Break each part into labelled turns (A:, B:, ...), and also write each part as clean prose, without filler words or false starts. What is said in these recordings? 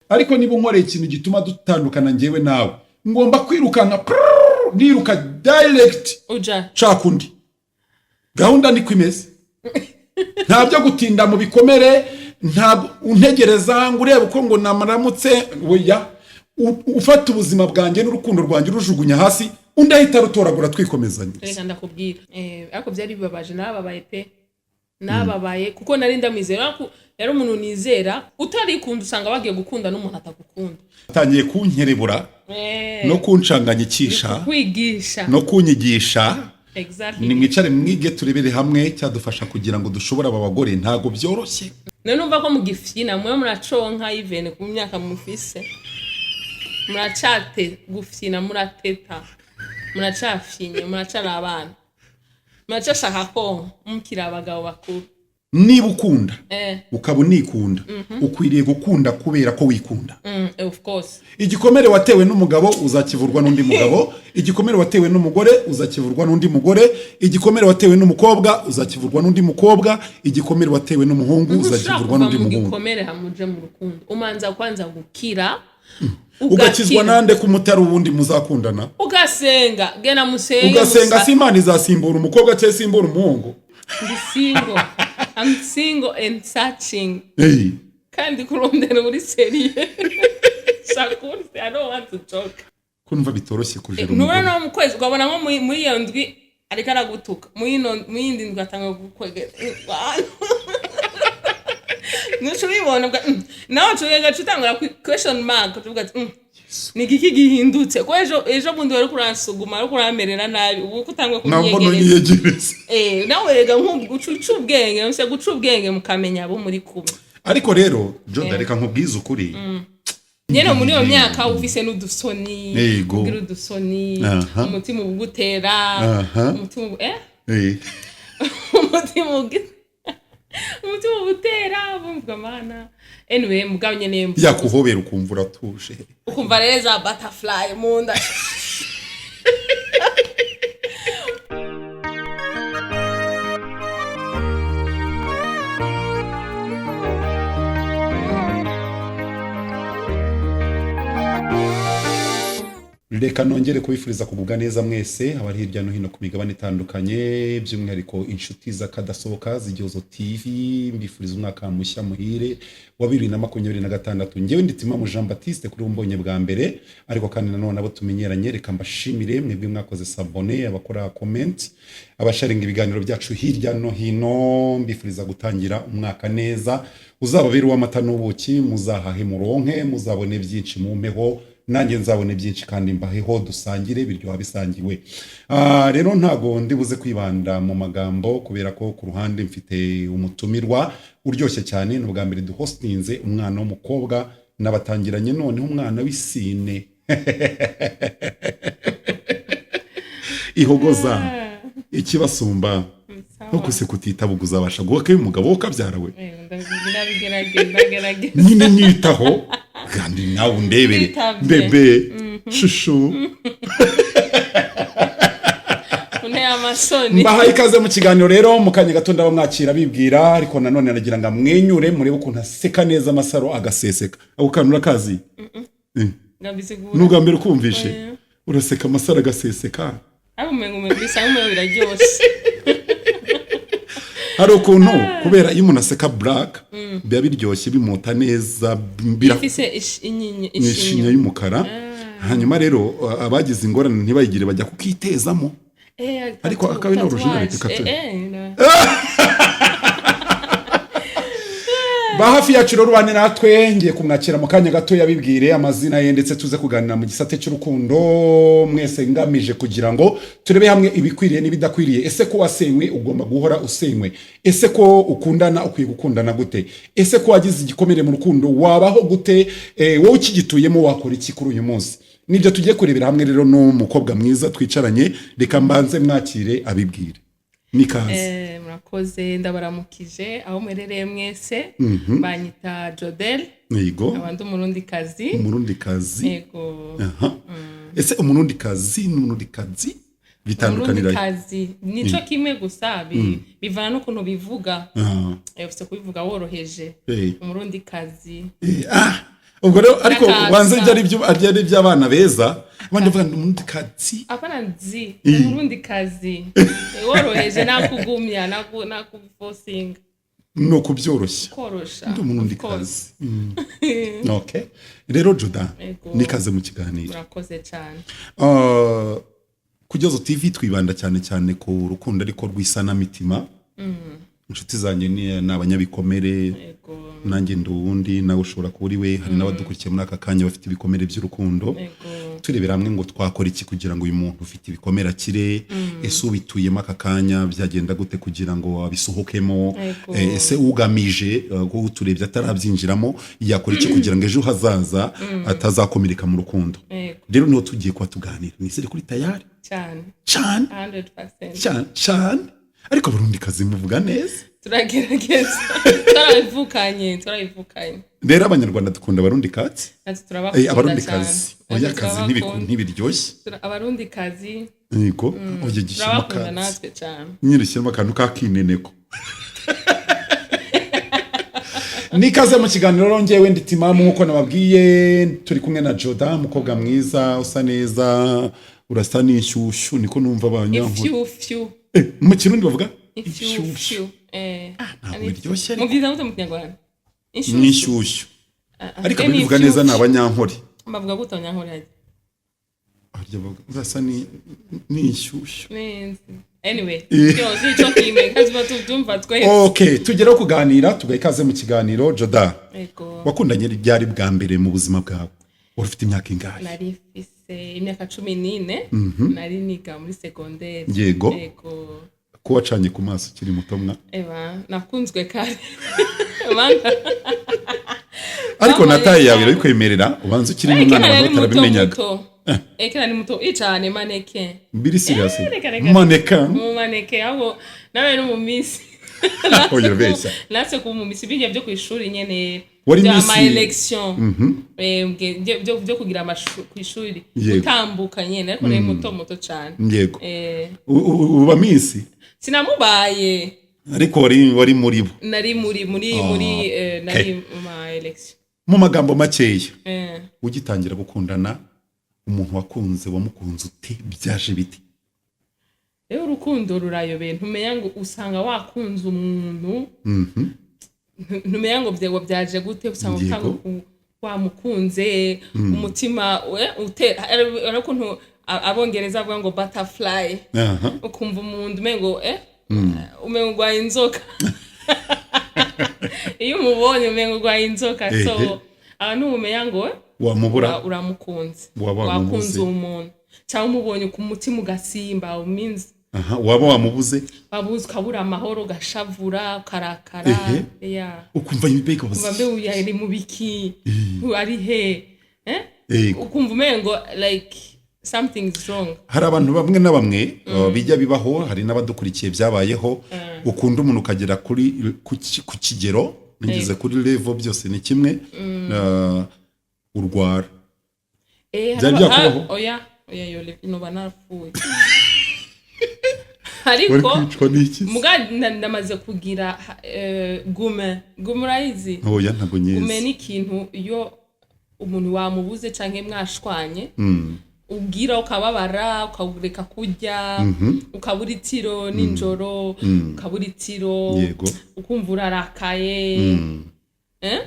A: Ariko niba unkoreye ikintu gituma dutandukana njyewe nawe, ngomba kwirukanka prrrr, niruka direct
B: uja
A: nshaka undi. Gahunda niko imeze, nta byo gutinda mu bikomere, nta untegereza ngo urebe uko ngo namaramutse. Oya, ufata ubuzima bwanjye n'urukundo rwanjye urujugunya hasi, undi ahita arutoragura, twikomezanya.
B: Reka ndakubwira, ariko byari bibabaje, nababaye pe, nababaye kuko nari ndamwizera. Ariko yari umuntu nizera. Utarikunda usanga bagiye gukunda n'umuntu atagukunda.
A: Atangiye kunkerebura no kunshanganyikisha
B: kwigisha
A: no kunyigisha.
B: Exactly.
A: Ni mwicare mwige, turebere hamwe cyadufasha kugira ngo dushobore aba bagore. Ntabwo byoroshye.
B: None numva ko mugifyina, mwe muraconka, even ku myaka mufise muracate gufyina, murateta, muracafyinye, muracari abana, muracashaka konka mukiri abagabo bakuru.
A: Niba ukunda ukaba unikunda, ukwiriye gukunda kubera ko wikunda.
B: Of course.
A: Igikomere watewe n'umugabo uzakivurwa n'undi mugabo, igikomere watewe n'umugore uzakivurwa n'undi mugore, igikomere watewe n'umukobwa uzakivurwa n'undi mukobwa, igikomere watewe n'umuhungu
B: Ntushobora
A: uzakivurwa
B: kuva
A: n'undi
B: mu
A: muhungu.
B: gikomere hamuje mu rukundo, umanza kwanza gukira.
A: Ugakizwa
B: Ugakira.
A: nande ko umutari uwundi muzakundana?
B: Ugasenga, gena musenge.
A: Ugasenga si Imana izasimbura umukobwa cyangwa isimbura umuhungu?
B: Ndi single, I'm single and searching.
A: Hey.
B: Kandi kurondera uri sérieux, Shakuri, I don't want to joke.
A: Ko numva bitoroshye kujera
B: Ntubona
A: umugore.
B: no mu kwezi ukabona nko muri iyo ndwi ariko aragutuka, muri yindi ndwi atanga kukwegera, ntuca ubibona nawe uca utangura question mark, ukavuga ati: Ni igiki gihindutse ko ejo ejo bundi wari kuransuguma, wari kuramerera nabi, ubu ko utanguye
A: Ntabwo
B: kunyegereza?"
A: nyiyegereza.
B: Nawe rega nk'ubu uca ubwenge, nse guca ubwenge mukamenya abo muri kumwe.
A: Ariko rero Joda, reka nkubwize ukuri.
B: Nyene muri iyo myaka ufise n'udusoni, ugira udusoni, umutima ugutera, umutima umutima ugutera, bumva mana. Anyway, mugabo nyene
A: Yakuhobera ukumva uratuje.
B: Ukumva rero za butterfly mu nda.
A: Reka nongere kubifuriza kugubwa neza mwese abari hirya no hino ku migabane itandukanye, by'umwihariko inshuti z'akadasohoka z'Igihozo TV. Mbifuriza umwaka mushya muhire wa 2026. Ngewe Nditimamu Jean Baptiste kuri mbonye bwa mbere, ariko kandi nanone abo tumenyeranye, reka mbashimire mwebwe mwakoze s'abonner, abakora comment, abasharinga ibiganiro byacu hirya no hino. Mbifuriza gutangira umwaka neza, uzababere uw'amata n'ubuki, muzahahe muronke, muzabone byinshi, mumpeho nanjye nzabone byinshi kandi mbaheho, dusangire, biryoha bisangiwe. Rero ntago ndibuze kwibanda mu magambo kubera ko ku ruhande mfite umutumirwa uryoshye cyane. Ni ubwa mbere duhostinze umwana w'umukobwa, nabatangiranye noneho umwana w'isine ihogoza ikibasumba. Ntukuse kutitaba, ubwo uzabasha guhaka umugabo wo kabyara we?
B: Ndabigerageza, ndagerageza.
A: Nyine nyitaho kandi nawe undebere.
B: Nditabye.
A: Bébé chouchou.
B: Unteye amasoni.
A: Mbahaye ikaze mu kiganiro rero. Mu kanya gato ndabamwakira bibwira, ariko nanone nagira ngo amwenyure murebe ukuntu aseka neza, amasaro agaseseka. Ako kantu urakazi?
B: Ndabisigura.
A: Ni ubwa mbere ukumvishe?
B: Oya.
A: Uraseka amasaro agaseseka.
B: Ariko umengo bisa nk'umengo biraryoshe.
A: Hari ukuntu kubera iyo umuntu aseka black biba biryoshye, bimota neza
B: Ifise
A: ni ishinya
B: ishinyo.
A: y'umukara. Hanyuma rero abagize ingorane ntibayigire, bajya kukitezamo. Ariko akabe ni original,
B: Tatouage.
A: tattoo. Ba hafi yacu rero, ubane natwe. Ngiye kumwakira mu kanya gato, yabibwire amazina ye, ndetse tuze kuganira mu gisate cy'urukundo mwese, ngamije kugira ngo turebe hamwe ibikwiriye n'ibidakwiriye. Ese ko wasenywe ugomba guhora usenywe? Ese ko ukundana ukwiye gukundana gute? Ese ko wagize igikomere mu rukundo wabaho gute? Wowe ukigituyemo wakora iki kuri uyu munsi? Nibyo tugiye kurebera hamwe rero n'umukobwa mwiza twicaranye. Reka mbanze mwakire abibwire. Nikaze.
B: Murakoze, ndabaramukije aho muherereye mwese. Banyita Jodel.
A: Yego.
B: Abandi umurundikazi.
A: Umurundikazi.
B: Yego.
A: Aha. Ese umurundikazi n'umurundikazi bitandukanira he?
B: Umurundikazi nico kimwe gusa, bivana n'ukuntu bivuga. Ufise kubivuga woroheje. Umurundikazi.
A: Ah, Ubwo rero ariko
B: N'akaza.
A: wanze ibyo ari byo, ari iby'abana beza, abandi bavuga ngo umurundi kazi.
B: Apana, nzi umurundi kazi woroheje, nakugumya, nakufosinga.
A: Ni ukubyoroshya.
B: Korosha.
A: Ndi umurundi
B: Of course.
A: kazi. Okay, rero Juda,
B: Ego.
A: nikaze mu kiganiro.
B: Murakoze cyane.
A: Ku Gihozo TV twibanda cyane cyane ku rukundo, ariko rw'isanamitima. Inshuti zanjye ni abanyabikomere. Nanjye ndi uwundi, nawe ushobora kuba uri we, hari n'abadukurikiye muri aka kanya bafite ibikomere by'urukundo. Turebera hamwe ngo twakora iki kugira ngo uyu muntu ufite ibikomere akire? Ese ubituyemo aka kanya byagenda gute kugira ngo abisohokemo? Ese ugamije ko uturebye atarabyinjiramo yakora iki kugira ngo ejo hazaza atazakomereka mu rukundo? Rero niho tugiye kuba tuganira. Nizere kuri tayari.
B: Cyane.
A: Cyane.
B: 100%.
A: Cyane cyane. Ariko Burundi kazi muvuga neza.
B: Turagerageza, twarabivukanye, twarabivukanye.
A: Rero Abanyarwanda dukunda Abarundi kazi.
B: Natwe turabakunda
A: Abarundi
B: cyane.
A: kazi.
B: Natwe
A: Oya, kazi
B: turabakunda.
A: Ntibiryoshye.
B: Abarundi kazi.
A: Yego, oya, gishyiramo
B: Turabakunda
A: akazi.
B: natwe cyane.
A: Nyine ushyiramo akantu k'akineneko. Nikaze mu kiganiro rero. Ngewe ndi Timamu, nk'uko nababwiye, turi kumwe na Joda, umukobwa mwiza usa neza. Urasa n'inshyushyu, niko numva abanyankore.
B: Ifyufyu.
A: Mu Kirundi bavuga?
B: Ifyufyu.
A: Ntabwo biryoshye ariko.
B: Mubyiza gute mu Kinyarwanda? Inshyushyu.
A: N'inshyushyu.
B: Ah, ah,
A: Ariko
B: ni
A: abivuga neza ni
B: ifyufyu.
A: abanyankore.
B: Bavuga gute abanyankore hajya?
A: Harya bavuga urasa n'inshyushyu.
B: Neza, anyway, byose ico kimwe kazi tubyumva twese.
A: Okay, tugeraho kuganira, tugaha ikaze mu kiganiro Joda.
B: Ego.
A: Wakundanye ryari bwa mbere mu buzima bwawe? Wari ufite imyaka ingahe?
B: Nari mfise imyaka 14, nari niga muri segonderi. Yego.
A: Ko wacanye ku maso ukiri muto mwa?
B: Eba, nakunzwe kare. Bana.
A: Ariko
B: Bambaye
A: na taille yawe
B: cyane.
A: irabikwemerera, ubanza ukiri
B: Eke,
A: n'umwana
B: nari
A: abantu
B: muto.
A: batarabimenyaga.
B: Muto, eke, nari muto cyane, mannequin.
A: Biri serious?
B: Eh, reka, reka.
A: Mannequin?
B: Mu mannequin, ahubwo nawe no mu miss.
A: Oya, urabeshya.
B: Natse kuba mu miss bijya byo ku ishuri nyene.
A: Wari
B: bya
A: Miss-
B: ma election, byo kugira ku ishuri, gutambuka nyene, ariko nari muto muto cyane.
A: Uba miss?
B: Sinamubaye.
A: Ariko wari muri bo?
B: Nari muri nari mu ma election.
A: Mu magambo makeya, ugitangira gukundana, umuntu wakunze wamukunze ute? Byaje bite?
B: Rero urukundo rurayobeye, ntumenya ngo usanga wakunze umuntu, ntumenya ngo byaje gute, usanga utanga wamukunze, umutima we hari ukuntu Abongereza bavuga ngo butterfly, ukumva umuntu umengo umengo urwaye inzoka. Iyo umubonye umengo urwaye inzoka, so abantu umenya ngo
A: Wamubura.
B: Uramukunze.
A: Waba wamubuze.
B: Wakunze uwo muntu, cyangwa umubonye ku mutima ugasimba means.
A: Aha, waba wamubuze.
B: Wabuze, ukabura amahoro, ugashavura, ukarakara. Yeah.
A: Ukumva mbega
B: Ukumva mbe uyu ari mu biki, uyu ari he? Ukumva umengo like something is wrong.
A: Hari abantu bamwe na bamwe bijya bibaho, hari n'abadukurikiye byabayeho. Ukunda umuntu ukagera kuri ku kigero, nigeze kuri level, byose ni kimwe, urwara. Byari byakubaho?
B: Oya oya, yo noba narapfuye.
A: Wari
B: Ariko
A: kwicwa n'iki se?
B: Muga ndamaze kugira gume. Gume urayizi?
A: Oya, ntabwo
B: Gume
A: nyizi.
B: ni ikintu iyo umuntu wamubuze canke mwashwanye, ubwira ukababara, ukareka kurya, ukabura itiro nijoro, ukabura itiro, ukumva urarakaye, eh?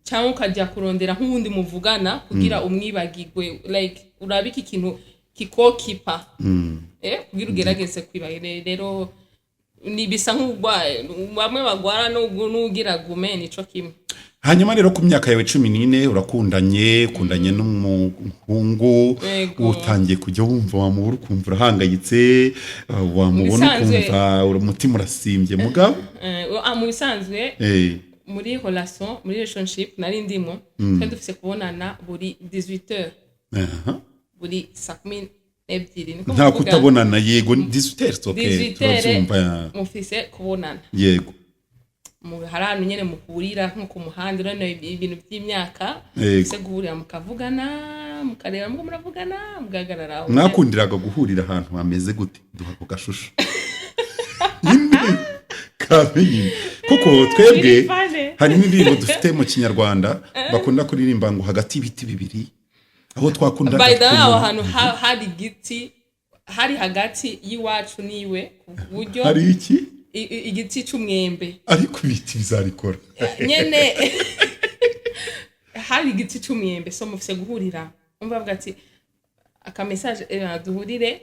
B: Cyangwa ukajya kurondera nk'uwundi muvugana kugira umwibagirwe, like urabika ikintu kikokipa, kugira ugerageze kwibagirwa. Rero ni bisa nk'urwaye, bamwe bagwara n'ugira gume nico kimwe.
A: Hanyuma rero ku myaka yawe 14 urakundanye, ukundanye n'umuhungu. Utangiye kujya wumva wamubura ukumva urahangayitse, wamubona ukumva umutima urasimbye mugabo.
B: Mu bisanzwe, muri relation, muri relationship nari ndimo, twari dufise kubonana buri 18h, buri saa 12, niko
A: Nta
B: muvuga.
A: kutabonana, yego, 18, okay.
B: 18.
A: Turabyumva.
B: Mufise kubonana. Hari ahantu nyene muhurira nko ku muhanda, none ibintu by'imyaka, mufise guhurira mukavugana, mukareba muko muravugana, mugahagarara aho.
A: Mwakundiraga guhurira ahantu hameze gute? Duha ako gashusho nyine kamenye, kuko twebwe
B: Biri funny.
A: Hari n'indirimbo dufite mu Kinyarwanda bakunda kuririmba ngo "Hagati y'ibiti bibiri", aho twakundaga
B: By the way, aho hantu hari igiti, hari hagati y'iwacu niwe, ku buryo
A: Hari iki?
B: Igiti c'umwembe.
A: Ariko ibiti bizarikora.
B: Nyene hari igiti c'umwembe, so mufise guhurira, umva, bavuga ati aka message, duhurire,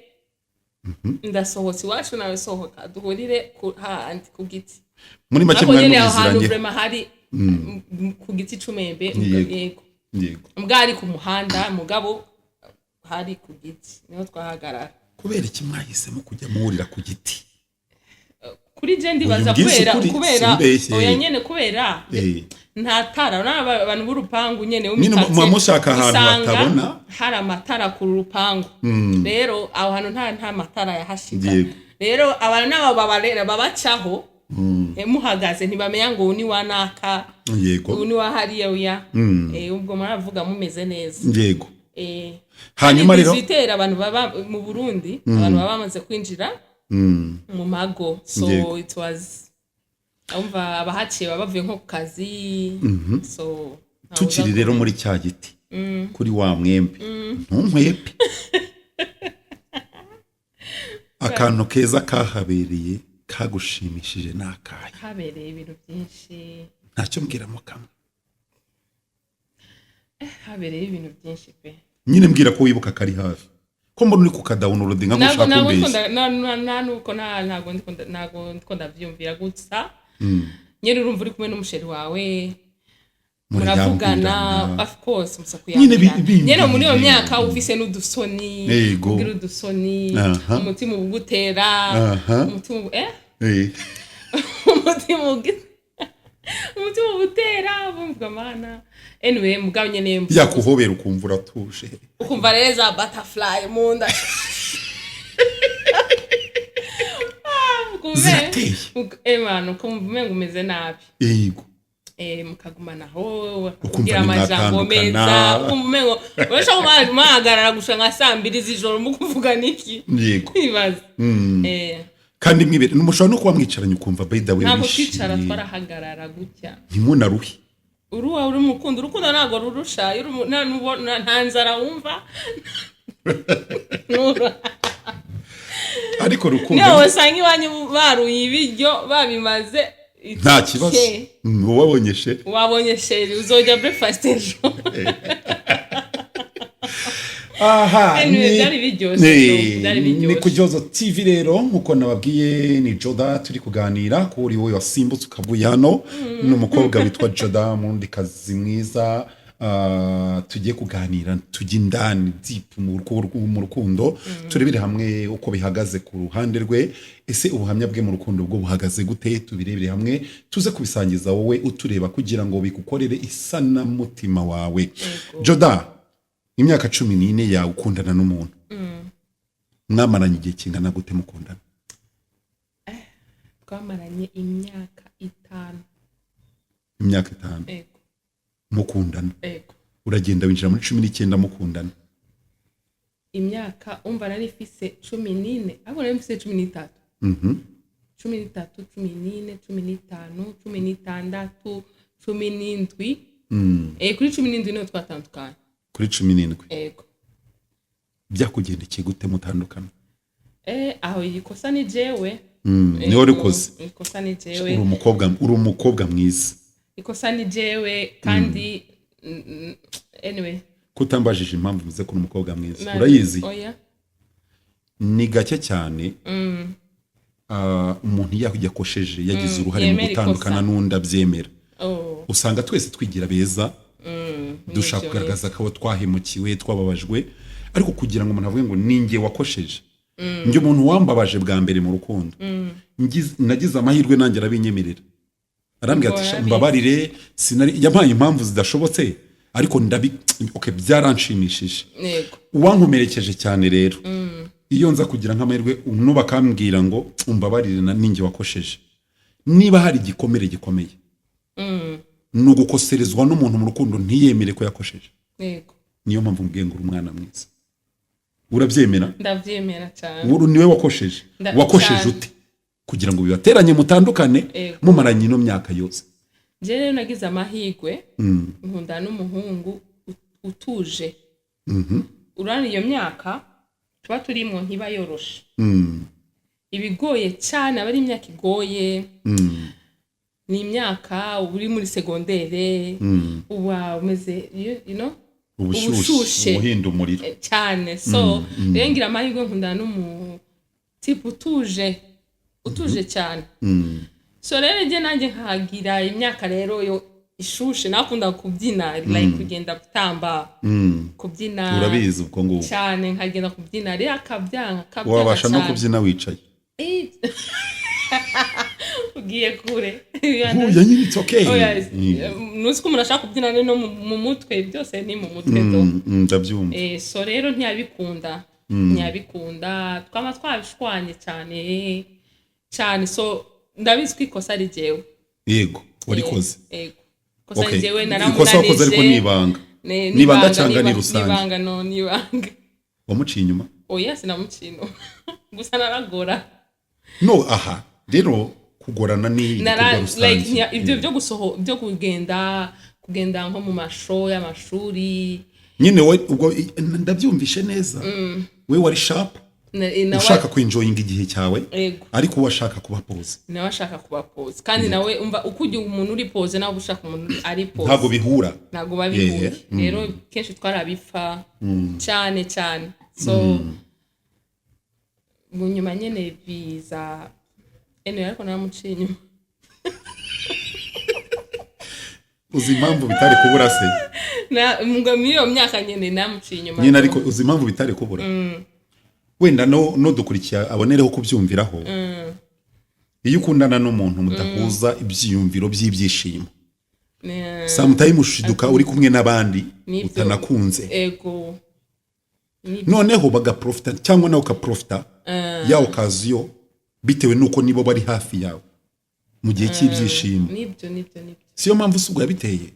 B: ndasohotse iwacu, nawe sohoka, duhurire ku hahandi ku giti.
A: Muri make
B: Ariko
A: mwari
B: nyene aho hantu
A: mubiziranye.
B: vraiment hari ku giti c'umwembe.
A: Yego.
B: Yego.
A: Yego.
B: Mbwa ari ku muhanda, mugabo hari ku giti niho twahagarara.
A: Kubera iki mwahisemo kujya muhurira ku giti?
B: Kuri je ndibaza
A: Uyu mbwize
B: kubera
A: ukuri,
B: kubera
A: simbeshye.
B: Oya nyene, kubera nta tara. Urabona abantu b'urupangu nyene bo
A: Nyine
B: mu
A: muba mushaka ahantu
B: usanga
A: hatabona.
B: hari amatara ku rupangu. Rero aho hantu nta matara yahashika. Rero abantu nabo babarera babacaho, muhagaze ntibamenya ngo uyu ni wa naka, uyu ni wa hariya uya. Ubwo muravuga mumeze neza.
A: Hanyuma rero
B: 18, abantu baba mu Burundi, abantu baba bamaze kwinjira mu mago, so it was, umva, abahaciye baba bavuye nko ku kazi, so ntawe
A: Tukiri
B: uza
A: rero muri cya giti, kuri wa mwembe, ntunkwepe, akantu keza kahabereye kagushimishije ni akahe?
B: Habereye ibintu byinshi.
A: Ntacyo, mbwiramo kamwe.
B: Habereye ibintu byinshi pe.
A: Nyine mbwira ko wibuka kari hafi, ko mbona uri kukadownloadinga
B: Ntabwo
A: nk'ushaka
B: ntabwo ndiko
A: kumbeshya.
B: nta nuko ntabwo ndiko ndavyumvira gusa. Nyine urumva uri kumwe n'umuchéri wawe, muravugana.
A: Murayambirana.
B: Of course musa
A: Nyine
B: kuyambirana. Nyine muri iyo myaka ufise n'udusoni, ugira udusoni, umutima ugutera, umutima umutima ugutera, bumva mana. Anyway, mugabo nyene
A: Yakuhobera ukumva uratuje.
B: Ukumva rero za butterfly mu nda.
A: Zirateye.
B: Emana, ukumva umenga umeze nabi. Mukagumanaho,
A: Ukumva
B: bakakubwira amajambo
A: ntimwatandukana.
B: meza, ukumva umengo urashobora muhagarara gushika nka saa 2 z'ijoro mukuvuga niki. Ibaze.
A: Kandi mwibere mushobora no kuba mwicaranye ukumva, by the way,
B: Ntabwo twicara,
A: wishimye.
B: twarahagarara gutya.
A: Ntimunaruhe.
B: Uruwa uri mu rukundo, urukundo ntabwo rurusha. Iyo uri nta nzara wumva.
A: Ariko rukundo
B: Niyo wasanga iwanyu baruye ibiryo babimaze, it's
A: Nta kibazo.
B: okay.
A: Wabonye chéri.
B: Wabonye chéri, uzojya breakfast ejo.
A: Aha.
B: Anyway, byari biryoshye, byari biryoshye.
A: Ni ku Gihozo TV rero, nkuko nababwiye, ni Joda turi kuganira. Ko uri wowe wasimbutse ukavuye hano, ni umukobwa witwa Joda, kazi mwiza. Tugiye kuganira, tujya indani deep mu rukundo, turebere hamwe uko bihagaze ku ruhande rwe. Ese ubuhamya bwe mu rukundo bwo buhagaze gute? Tubirebere hamwe, tuze kubisangiza wowe utureba kugira ngo bigukorere isanamutima wawe. Joda, imyaka 14 yawe ukundana n'umuntu, mwamaranye igihe kingana gute mukundana?
B: Twamaranye imyaka 5.
A: Imyaka 5?
B: Ego.
A: Mukundana?
B: Ego.
A: Uragenda winjira muri 19 mukundana?
B: Imyaka, umva, nari mfise 14, ahubwo nari mfise 13. 13, 14, 15, 16, 17. Kuri 17 niho twatandukanye.
A: Kuri 17?
B: Ego.
A: Byakugendekeye gute mutandukana?
B: Aho ikosa ni jewe.
A: Niwe warikoze?
B: Ikosa ni jewe.
A: Uri umukobwa mwiza.
B: Ikosa ni jewe kandi anyway.
A: Kutambajije impamvu mvuze ko uri umukobwa mwiza? Urayizi?
B: Oya.
A: Ni gake cyane umuntu iyo yakosheje, yagize uruhare mu
B: Yemera
A: gutandukana
B: ikosa.
A: n'undi, abyemera.
B: Oh.
A: Usanga twese twigira beza, dushaka
B: Nivyo.
A: kugaragaza ko twahemukiwe, twababajwe, ariko kugira ngo umuntu avuge ngo ninjye wakosheje. Njye umuntu wambabaje bwa mbere mu rukundo, nagize amahirwe nanjye arabinyemerera, arambwira ati
B: Ubwo
A: "Sha,
B: yarabizi.
A: mbabarire, sinari." Yampaye impamvu zidashobotse, ariko ndabi, okay, byaranshimishije. Uwankomerekeje cyane rero, iyo nza kugira nk'amahirwe nuba akambwira ngo umbabarire na ninjye wakosheje, niba hari igikomere gikomeye, ni ugukoserezwa n'umuntu mu rukundo ntiyemere ko yakosheje. Niyo mpamvu mbwiye ngo uri umwana mwiza. Urabyemera?
B: Ndabyemera cyane.
A: Uru niwe wakosheje. Wakosheje
B: Cyane.
A: ute kugira ngo bibateranye mutandukane, mumaranye ino myaka yose?
B: Nje rero nagize amahirwe nkunda n'umuhungu utuje. Urabona iyo myaka tuba turimwo ntiba yoroshe, ibigoye cyane, aba ari imyaka igoye. Ni imyaka uba uri muri segondere, uba umeze you know
A: ubushyushye.
B: Ubushushe.
A: Ubuhinda umuriro.
B: Cyane. So rero ngira amahirwe nkundana n'umu type utuje, utuje cyane. So rero njye nanjye nkagira imyaka rero yo ishushe, nakunda kubyina, like kugenda gutamba, kubyina.
A: Urabizi ubwo ngubwo.
B: Cyane, nkagenda kubyina rero akabyanga, akabyanga.
A: Wabasha no
B: Cyane.
A: kubyina wicaye?
B: Ugiye kure.
A: Huye nyine, it's okay.
B: Oya, nuzi ko umuntu ashaka kubyina no mu mutwe, byose ni mu mutwe do.
A: Ndabyumva.
B: So rero ntiyabikunda, ntiyabikunda, twaba twabishwanye cyane cyane. So ndabizi ko ikosa ari jyewe.
A: Yego, warikoze.
B: Yego, ikosa ari jyewe.
A: Ikosa wakoze ariko ni ibanga?
B: Ni
A: Ni ibanga cyangwa ni
B: ni
A: rusange?
B: Ibanga, no, ni ibanga.
A: Wamuciye inyuma?
B: Oya, sinamuciye inyuma, gusa naragora.
A: No, aha rero kugorana ni igikorwa
B: Like,
A: rusange.
B: ibyo byo gusoho, byo kugenda nko mu ma show y'amashuri.
A: Nyine we ubwo ndabyumvishe neza, we wari sharp, ushaka kwenjoyinga igihe cyawe,
B: Yego.
A: ariko uwo ashaka kuba posé.
B: Nawe ashaka kuba posé, kandi nawe umva uko ugiye umuntu uri posé, nawe uba ushaka umuntu ari posé.
A: Ntabwo bihura.
B: Ntabwo babihuye. Rero kenshi twarabipfa cyane cyane. So mu nyuma nyine biza anyway, ariko naramuciye inyuma.
A: Uzi impamvu bitari kubura se?
B: Ngo muri iyo myaka nyine namuciye inyuma.
A: Nyine, ariko uzi impamvu bitari kubura? Wenda no nudukurikiye abonereho kubyumviraho. Iyo ukundana n'umuntu mudahuza ibyiyumviro by'ibyishimo, sometime ushiduka uri kumwe n'abandi
B: Nibyo.
A: utanakunze.
B: Ego.
A: Noneho bagaprofita cyangwa nawe ukaprofita ya occasion, bitewe n'uko nibo bari hafi yawe mu gihe cy'ibyishimo.
B: Nibyo.
A: Siyo mpamvu si ubwo yabiteye?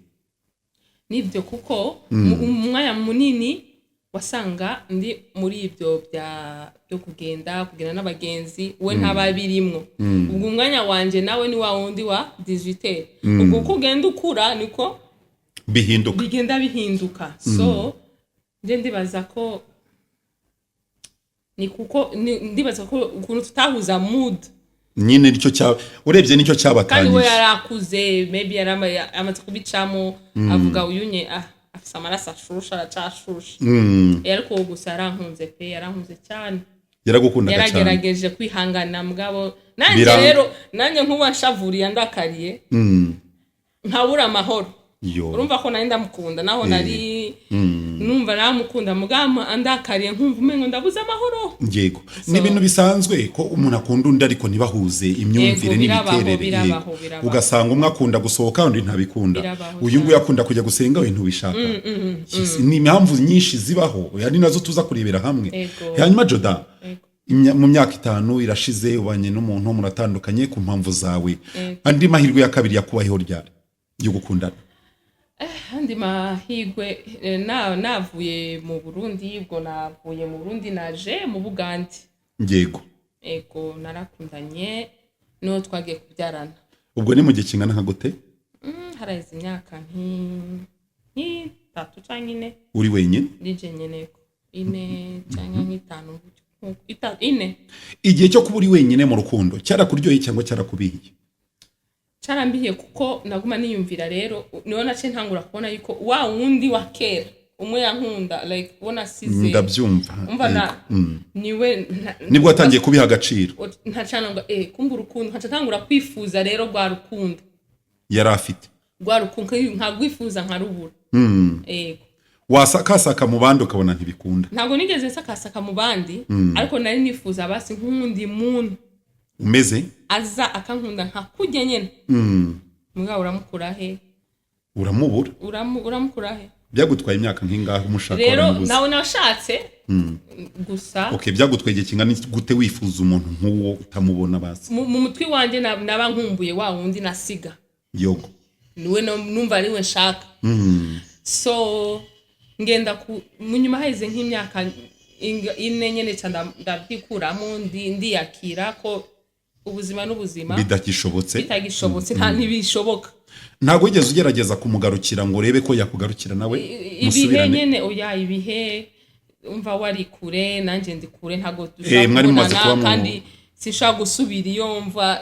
B: Nibyo, kuko umwanya munini wasanga ndi muri ibyo byo kugenda n'abagenzi, we ntaba birimwo. Ubwo umwanya wanje nawe ni wa wundi wa 18. Ubwo uko ugenda ukura niko
A: bihinduka.
B: Bigenda bihinduka. So nje ndibaza ko ni kuko ndibaza ko ukuntu tutahuza mood.
A: Nyine nicyo cya, urebye nicyo
B: Kandi we
A: cyabatanyije.
B: Yarakuze, maybe yaramaze kubicamo, avuga uyu nye afise amaraso ashusha, aracashusha. Ariko uwo gusa yarankunze pe, yarankunze cyane.
A: Yaragukundaga cyane.
B: Yaragerageje kwihangana, mugabo nanjye rero nanjye nkuba nshavuriye, ndakariye, nkabura amahoro.
A: Yo.
B: Urumva ko nari ndamukunda, naho nari numva namukunda, mugabo andakariye nkumva umengo ndabuze amahoro.
A: Yego, ni ibintu bisanzwe ko umuntu akunda undi ariko ntibahuze imyumvire
B: Yego, birabaho,
A: n'imiterere.
B: birabaho, birabaho.
A: Ugasanga umwe akunda gusohoka, undi ntabikunda.
B: Birabaho
A: Uyu nguyu akunda kujya gusenga, we ntubishaka. Yes, ni impamvu nyinshi zibaho, ari nazo tuza kurebera hamwe.
B: Yego.
A: Hanyuma Joda,
B: Yego.
A: Mu myaka 5 irashize ubanye n'umuntu, muratandukanye ku mpamvu zawe. Andi mahirwe ya kabiri yakubayeho ryari yo gukundana?
B: Andi mahirwe, navuye mu Burundi, ubwo navuye mu Burundi naje mu Bugande. Ego, narakundanye n'uwo twagiye kubyarana.
A: Ubwo ni mu gihe kingana nka gute?
B: Haraheze imyaka nk'itatu cyangwa 4.
A: Uri wenyine?
B: Nije nyene ko 4 cyangwa nk'itanu gutyo, 4.
A: Igihe cyo kuba uri wenyine mu rukundo cyarakuryoheye cyangwa cyarakubihiye?
B: Carambiye, kuko naguma niyumvira. Rero niho naciye ntangura kubona yuko wa wundi wa kera, umwe yankunda, like uwo nasize.
A: Ndabyumva.
B: Umva na
A: Yego.
B: Niwe
A: Nibwo watangiye kubiha agaciro.
B: Ntacana ngo kumva urukundo, nkaca ntangura kwifuza rero rwa rukundo
A: yari afite.
B: Rwa rukundo nkagwifuza, nkarubura. Ego.
A: Wasakasaka mu bandi ukabona ntibikunda.
B: Ntabwo nigeze nsakasaka mu bandi, ariko nari nifuza basi nk'uwundi muntu
A: umeze
B: aza akankunda nka kurya nyene. Mugabo uramukura he?
A: Uramubura.
B: Uramukura he?
A: Byagutwaye imyaka nk'ingahe umushaka?
B: Rero
A: Waramubuze?
B: nawe nashatse gusa.
A: Okay, byagutwaye igihe kingana gute wifuza umuntu nk'uwo utamubona basi?
B: Mu mutwe wanjye naba nkumbuye wa wundi nasiga.
A: Yogo.
B: Niwe numva ariwe nshaka. So ngenda ku mu nyuma haheze nk'imyaka 4 nyene, ca ndabyikuramo, ndiyakira ko ubuzima n'ubuzima
A: Bidagishobotse.
B: Bitagishobotse, nta ntibishoboka.
A: Ntabwo wigeze ugerageza kumugarukira ngo urebe ko yakugarukira nawe
B: Ibihe
A: musubirane?
B: nyene, oya, ibihe, umva, wari kure nanjye ndi kure, ntabwo
A: Mwari mumaze
B: kubonana,
A: kuba mu-
B: kandi sinshobora gusubira iyo mva,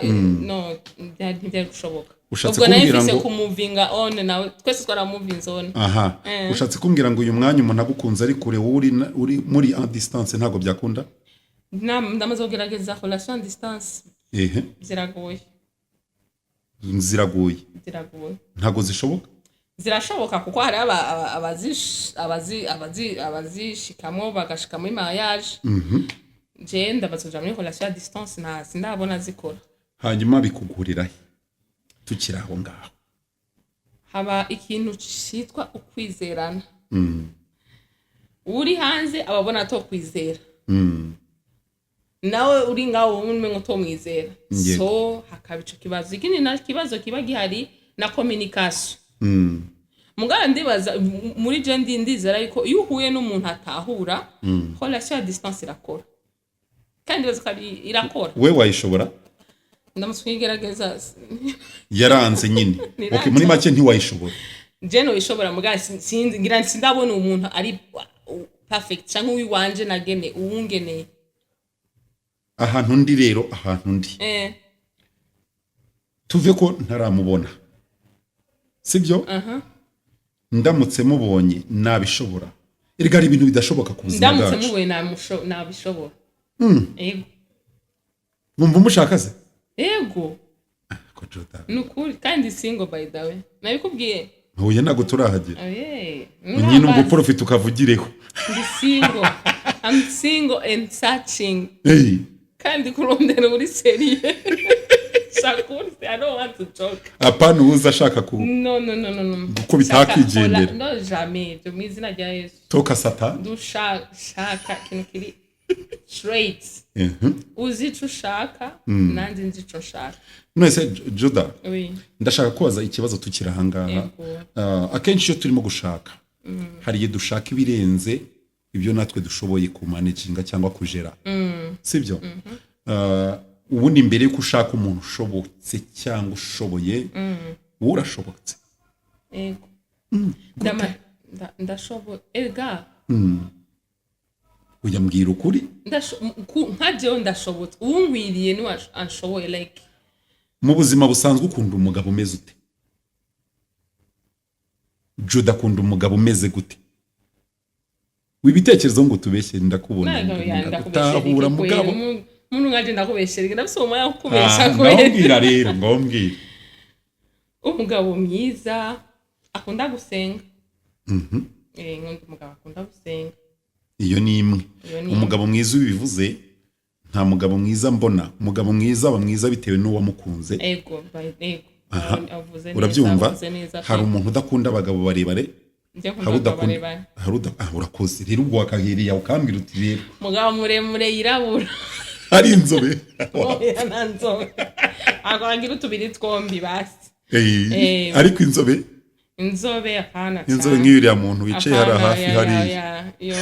B: no ntibyari gushoboka.
A: Ushatse
B: Ubwo nayo
A: kumbwira
B: mfise
A: ngo-
B: kumuvinga on, nawe twese twaramuvinze on.
A: Aha, ushatse kumbwira ngo uyu mwanya umuntu agukunze ari kure, wowe uri muri en distance, ntabwo byakunda?
B: Ndamaze kugerageza relation à distance. Ziragoye.
A: Ziragoye?
B: Ziragoye.
A: Ntabwo zishoboka?
B: Zirashoboka, kuko hari abazishikamwo bagashika muri mariage. Je ndamaze kuja muri relation à distance, nta sindabona zikora.
A: Hanyuma bikugurira he, tukiri aho ngaho?
B: Haba ikintu citwa ukwizerana. Uri hanze ababona atokwizera, nawe uri ngaho umengo utomwizera. So hakaba ico kibazo. Ikindi na kibazo kiba gihari na communication. Mugabo ndibaza, muri je ndizera yuko iyo uhuye n'umuntu atahura, relation à distance irakora, kandi ndibaza ko irakora.
A: We wayishobora?
B: Ndamutse kuyigerageza.
A: Yaranze nyine.
B: Niranze.
A: Okay, muri make ntiwayishobora.
B: Je noyishobora, mugabo sinzi, ngira sindabona umuntu ari perfect canke uwiwanje nagene uwungeneye.
A: Ahantu ndi rero, ahantu ndi, tuve ko ntaramubona, sibyo? Ndamutse mubonye nabishobora? Erega hari ibintu bidashoboka ku buzima
B: Ndamutse
A: bwacu.
B: mubonye nabishobora, yego.
A: Wumva umushaka se?
B: Yego.
A: Ko Jordan.
B: Ni ukuri, kandi single, by the way, nabikubwiye.
A: Huye ntabwo turahagera.
B: Oye.
A: Nyine ubwo profit ukavugireho.
B: Ndi single, I'm single and searching.
A: Hey.
B: Kandi kurondera muri sérieux, shakuri, I don't want to joke.
A: Apana uza ashaka ku
B: No, no, no, no, no.
A: Gukubita
B: Shaka-
A: hakigendera.
B: No, jamais, ibyo mu izina rya Yesu.
A: Toka Satani.
B: Dushaka ikintu kiri straight. Uzi ico ushaka, nanjye nzi ico nshaka.
A: None se Juda,
B: Oui.
A: ndashaka kubaza ikibazo tukiri ahangaha.
B: Yego.
A: Akenshi iyo turimo gushaka, hari igihe dushaka ibirenze ibyo natwe dushoboye kumanaginga cyangwa kujera, sibyo? Ubundi mbere yuko ushaka umuntu ushobotse cyangwa ushoboye, wowe urashobotse?
B: Yego. Ndashoboye erega.
A: Ujya mbwira ukuri.
B: Nka jewe ndashobotse, uwunkwiriye niwe anshoboye, like.
A: Mu buzima busanzwe ukunda umugabo umeze ute? Juda akunda umugabo umeze gute? Wibitekerezo ngo tubeshye, ndakubona. Ndagutahura mugabo.
B: Muntu nkaje ndakubeshyera, ndafise umwanya wo kubesha.
A: Ah,
B: Kubera
A: ngaho rero, ngaho mbwira.
B: Umugabo mwiza akunda gusenga. Nkunda umugabo akunda gusenga.
A: Iyo ni imwe.
B: Iyo ni imwe.
A: Umugabo mwiza ubivuze, nta mugabo mwiza mbona. Umugabo mwiza aba mwiza bitewe n'uwamukunze.
B: Ego, ego. Avuze neza.
A: Urabyumva?
B: Avuze neza.
A: Hari umuntu udakunda abagabo barebare.
B: Njye nkunda
A: Hari
B: abagabo
A: udakunda
B: barebare.
A: Hari uda ah, urakoze rero, ubwo wakahiriye ukambwira uti rero
B: Umugabo muremure yirabura.
A: Hari inzobe?
B: Oya, nta nzobe, agira utubiri twombi basi.
A: Ariko inzobe?
B: Inzobe apana
A: Inzobe
B: cyane.
A: nk'iriya muntu wicaye hariya
B: Apana,
A: hafi
B: ya,
A: hariya.
B: Ya, iyo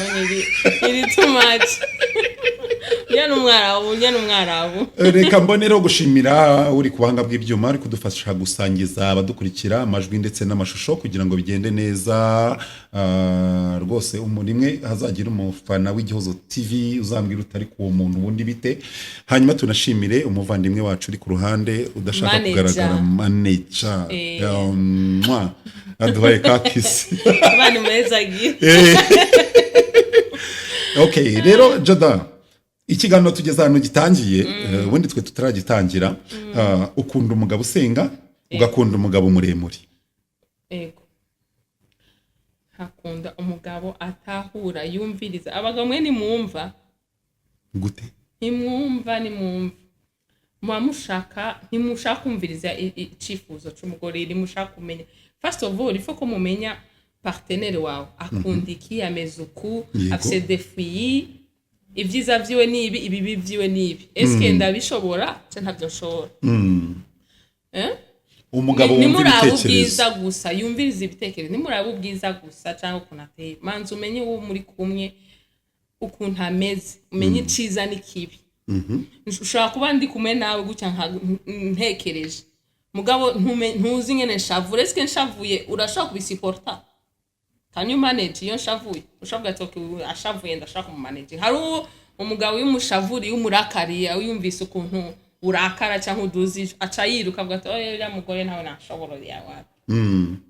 B: iri too much. Ujya n'umwarabu, ujya n'umwarabu.
A: Reka mbonereho gushimira uri ku buhanga bw'ibyuma, ari kudufasha gusangiza abadukurikira amajwi ndetse n'amashusho kugira ngo bigende neza. Rwose umuntu rimwe hazagira umufana w'Igihozo TV uzambwira utari ku uwo muntu ubundi bite. Hanyuma tunashimire umuvandimwe wacu uri ku ruhande udashaka
B: Manager.
A: kugaragara, manager. Mwah. Aduhaye ka kiss.
B: Abana meza agira.
A: Okay, rero Jada, ikiganiro tugeze ahantu gitangiye, ubundi twe tutaragitangira. Ukunda umugabo usenga, ugakunda umugabo muremure.
B: Ego, hakunda umugabo atahura, yumviriza. Abagabo mwe nimwumva.
A: Gute?
B: Ntimwumva, nimwumva, muba mushaka, ntimushaka kumviriza icifuzo c'umugore, ntimushaka kumenya. First of all, ifo ko mumenya partenaire wawe akunda iki, ameze uku, afise défauts, ibyiza vyiwe nibi, ibibi vyiwe nibi, eske ndabishobora canke ntabyo nshobora? Eh?
A: Umugabo wumva
B: Nimuraba
A: ibitekerezo.
B: ubwiza gusa, yumviriza ibitekerezo. Nimuraba ubwiza gusa cyangwa ukuntu ateye, manza umenye uwo muri kumwe ukuntu ameze, umenye iciza n'ikibi. Ushobora kuba ndi kumwe nawe gutya ntekereje. Mugabo ntuzi ingene nshavura. Eske nshavuye urashobora kubisupporta? Can you manage iyo nshavuye? Ushobora ati: "Okay, uyu ashavuye, ndashaka kumumanage." Hari uwo umugabo iyo umushavuriye, umurakariye, yumvise ukuntu urakara cyangwa uduza ijwi, aca yiruka, avuga ati: "Oya, uriya mugore ntawe nashobora yawe."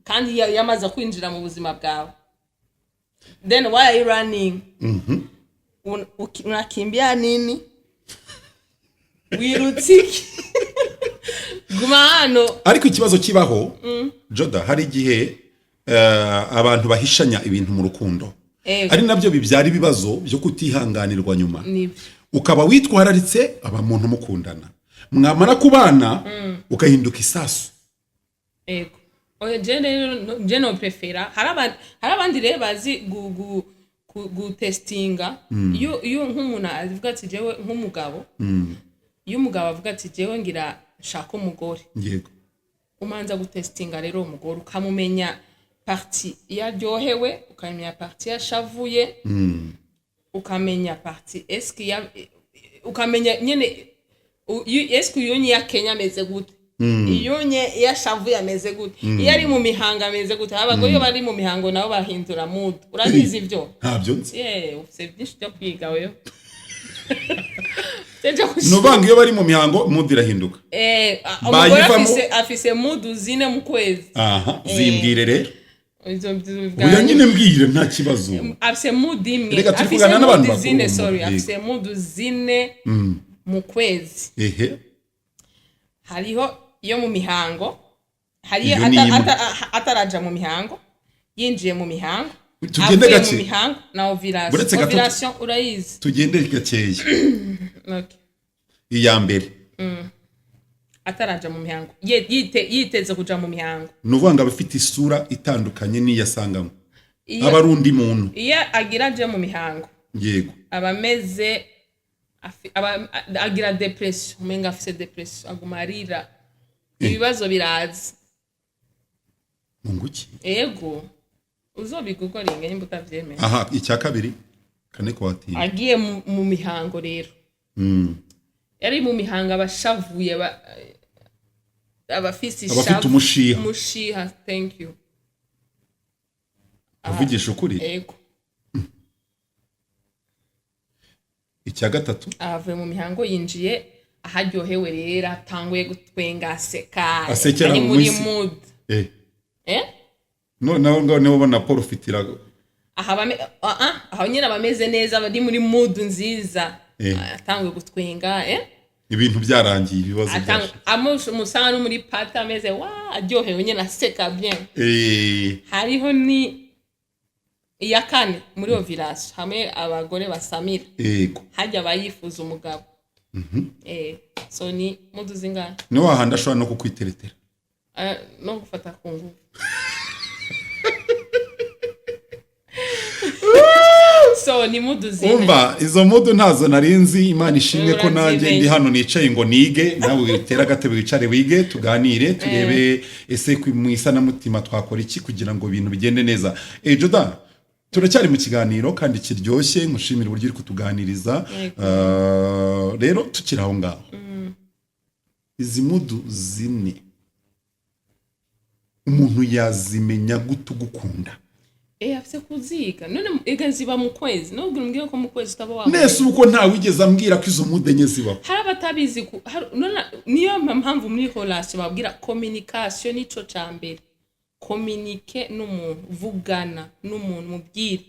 B: Kandi yamaze kwinjira mu buzima bwawe, then why are you running? Unakimbia nini? Wirutse iki? Guma hano.
A: Ariko ikibazo kibaho, Joda, hari igihe abantu bahishanya ibintu mu rukundo, ari nabyo bibyara ibibazo byo kutihanganirwa nyuma.
B: Nibyo.
A: Ukaba witwararitse aba muntu mukundana, mwamara kubana ugahinduka isasu.
B: Ego, oya, je rero je no prefera hari abandi rero bazi gutestinga. Iyo nk'umuntu avuga ati jewe nk'umugabo, iyo umugabo avuga ati jewe ngira nshaka umugore, umanza gutestinga rero uwo mugore, ukamumenya partie iyo aryohewe, ukamenya partie iyo ashavuye, ukamenya partie eske ya, ukamenya nyene eske iyo nye yakenya ameze gute, iyo nye iyo ashavuye ameze gute, iyo ari mu mihango ameze gute. Abagore iyo bari mu mihango nabo bahindura mood, urabizi ibyo?
A: Ntabyo nzi.
B: Ye, ufite byinshi byo kwiga wewe. Ufite byo
A: Ni uvanga iyo bari mu mihango mood irahinduka?
B: Umugore
A: Bayivamo-
B: afise mood zine mu kwezi.
A: Aha, zimbwire rero.
B: Izo
A: Oya, nyine mbwire, nta kibazo.
B: Afise mood imwe.
A: Reka turi
B: Afise
A: kuganira n'abantu
B: mood
A: bakuru
B: zine,
A: mu
B: sorry.
A: yego.
B: Afise mood zine mu kwezi. Hariho iyo mu mihango, hariyo
A: Iyo ni imwe.
B: ataraja mu mihango, yinjiye mu mihango,
A: Tugende
B: avuye
A: gake.
B: mu mihango na ovulation.
A: Uretse gato-
B: Ovulation urayizi?
A: Tugende gakeya.
B: Okay.
A: Iya mbere.
B: Ataraja mu mihango, yiteze kuja mu mihango.
A: Ni ukuvuga ngo aba afite isura itandukanye n'iyo asanganywe, aba ari undi muntu.
B: Iyo agira aje mu mihango, aba ameze agira depression, umenga afise depression, aguma arira, ibibazo biraza.
A: Munguki?
B: Ego, uzobigugoringa nimba utavyemera.
A: Aha, icya kabiri, kane kwatira.
B: Agiye mu mihango rero, yari mu mihango, abashavuye, abafise
A: Abafite
B: ishavu.
A: umushiha.
B: Umushiha, thank you.
A: Uvugisha ukuri?
B: Ego.
A: Icya gatatu.
B: Avuye mu mihango, yinjiye aharyohewe rero, atanguye gutwenga, aseka.
A: Asekera
B: ari
A: mu
B: muri
A: isi.
B: mood.
A: Noneho ngaho niho ubona Paul ufitira.
B: Aha aho nyine aba ameze neza, bari muri mood nziza. Atanguye gutwenga,
A: Ibintu byarangiye, ibibazo byashize.
B: Musanga no muri party ameze wa aryohewe nyine, aseka bien. Hariho ni iya kane, muri ovulation, hamwe abagore basamira. Hajya abayifuza umugabo. So ni mood zingahe?
A: Ni wahandi ashobora no kukwiteretera.
B: No gufata ku ngufu. So ni mood zine.
A: Umva, izo mood ntazo narinzi. Imana ishimwe ko nanjye
B: Urazimenya.
A: ndi hano nicaye ngo nige, nawe utere agatebe wicare wige, tuganire, turebe ese mu isanamutima twakora iki kugira ngo ibintu bigende neza. Joda, turacyari mu kiganiro kandi kiryoshye, nkushimira uburyo uri kutuganiriza.
B: Yego.
A: Rero tukiri aho ngaho, izi mood zine umuntu yazimenya gute ugukunda?
B: Afise kuziga none ega ziba mu kwezi, nubwo umbwiye ko mu kwezi utaba wambaye.
A: Nese uko ntawigeze ambwira ko izo mood enye zibaho?
B: Hari abatabizi none niyo mpamvu muri relation babwira communication, nico ca mbere. Communique n'umuntu, vugana n'umuntu, mubwire.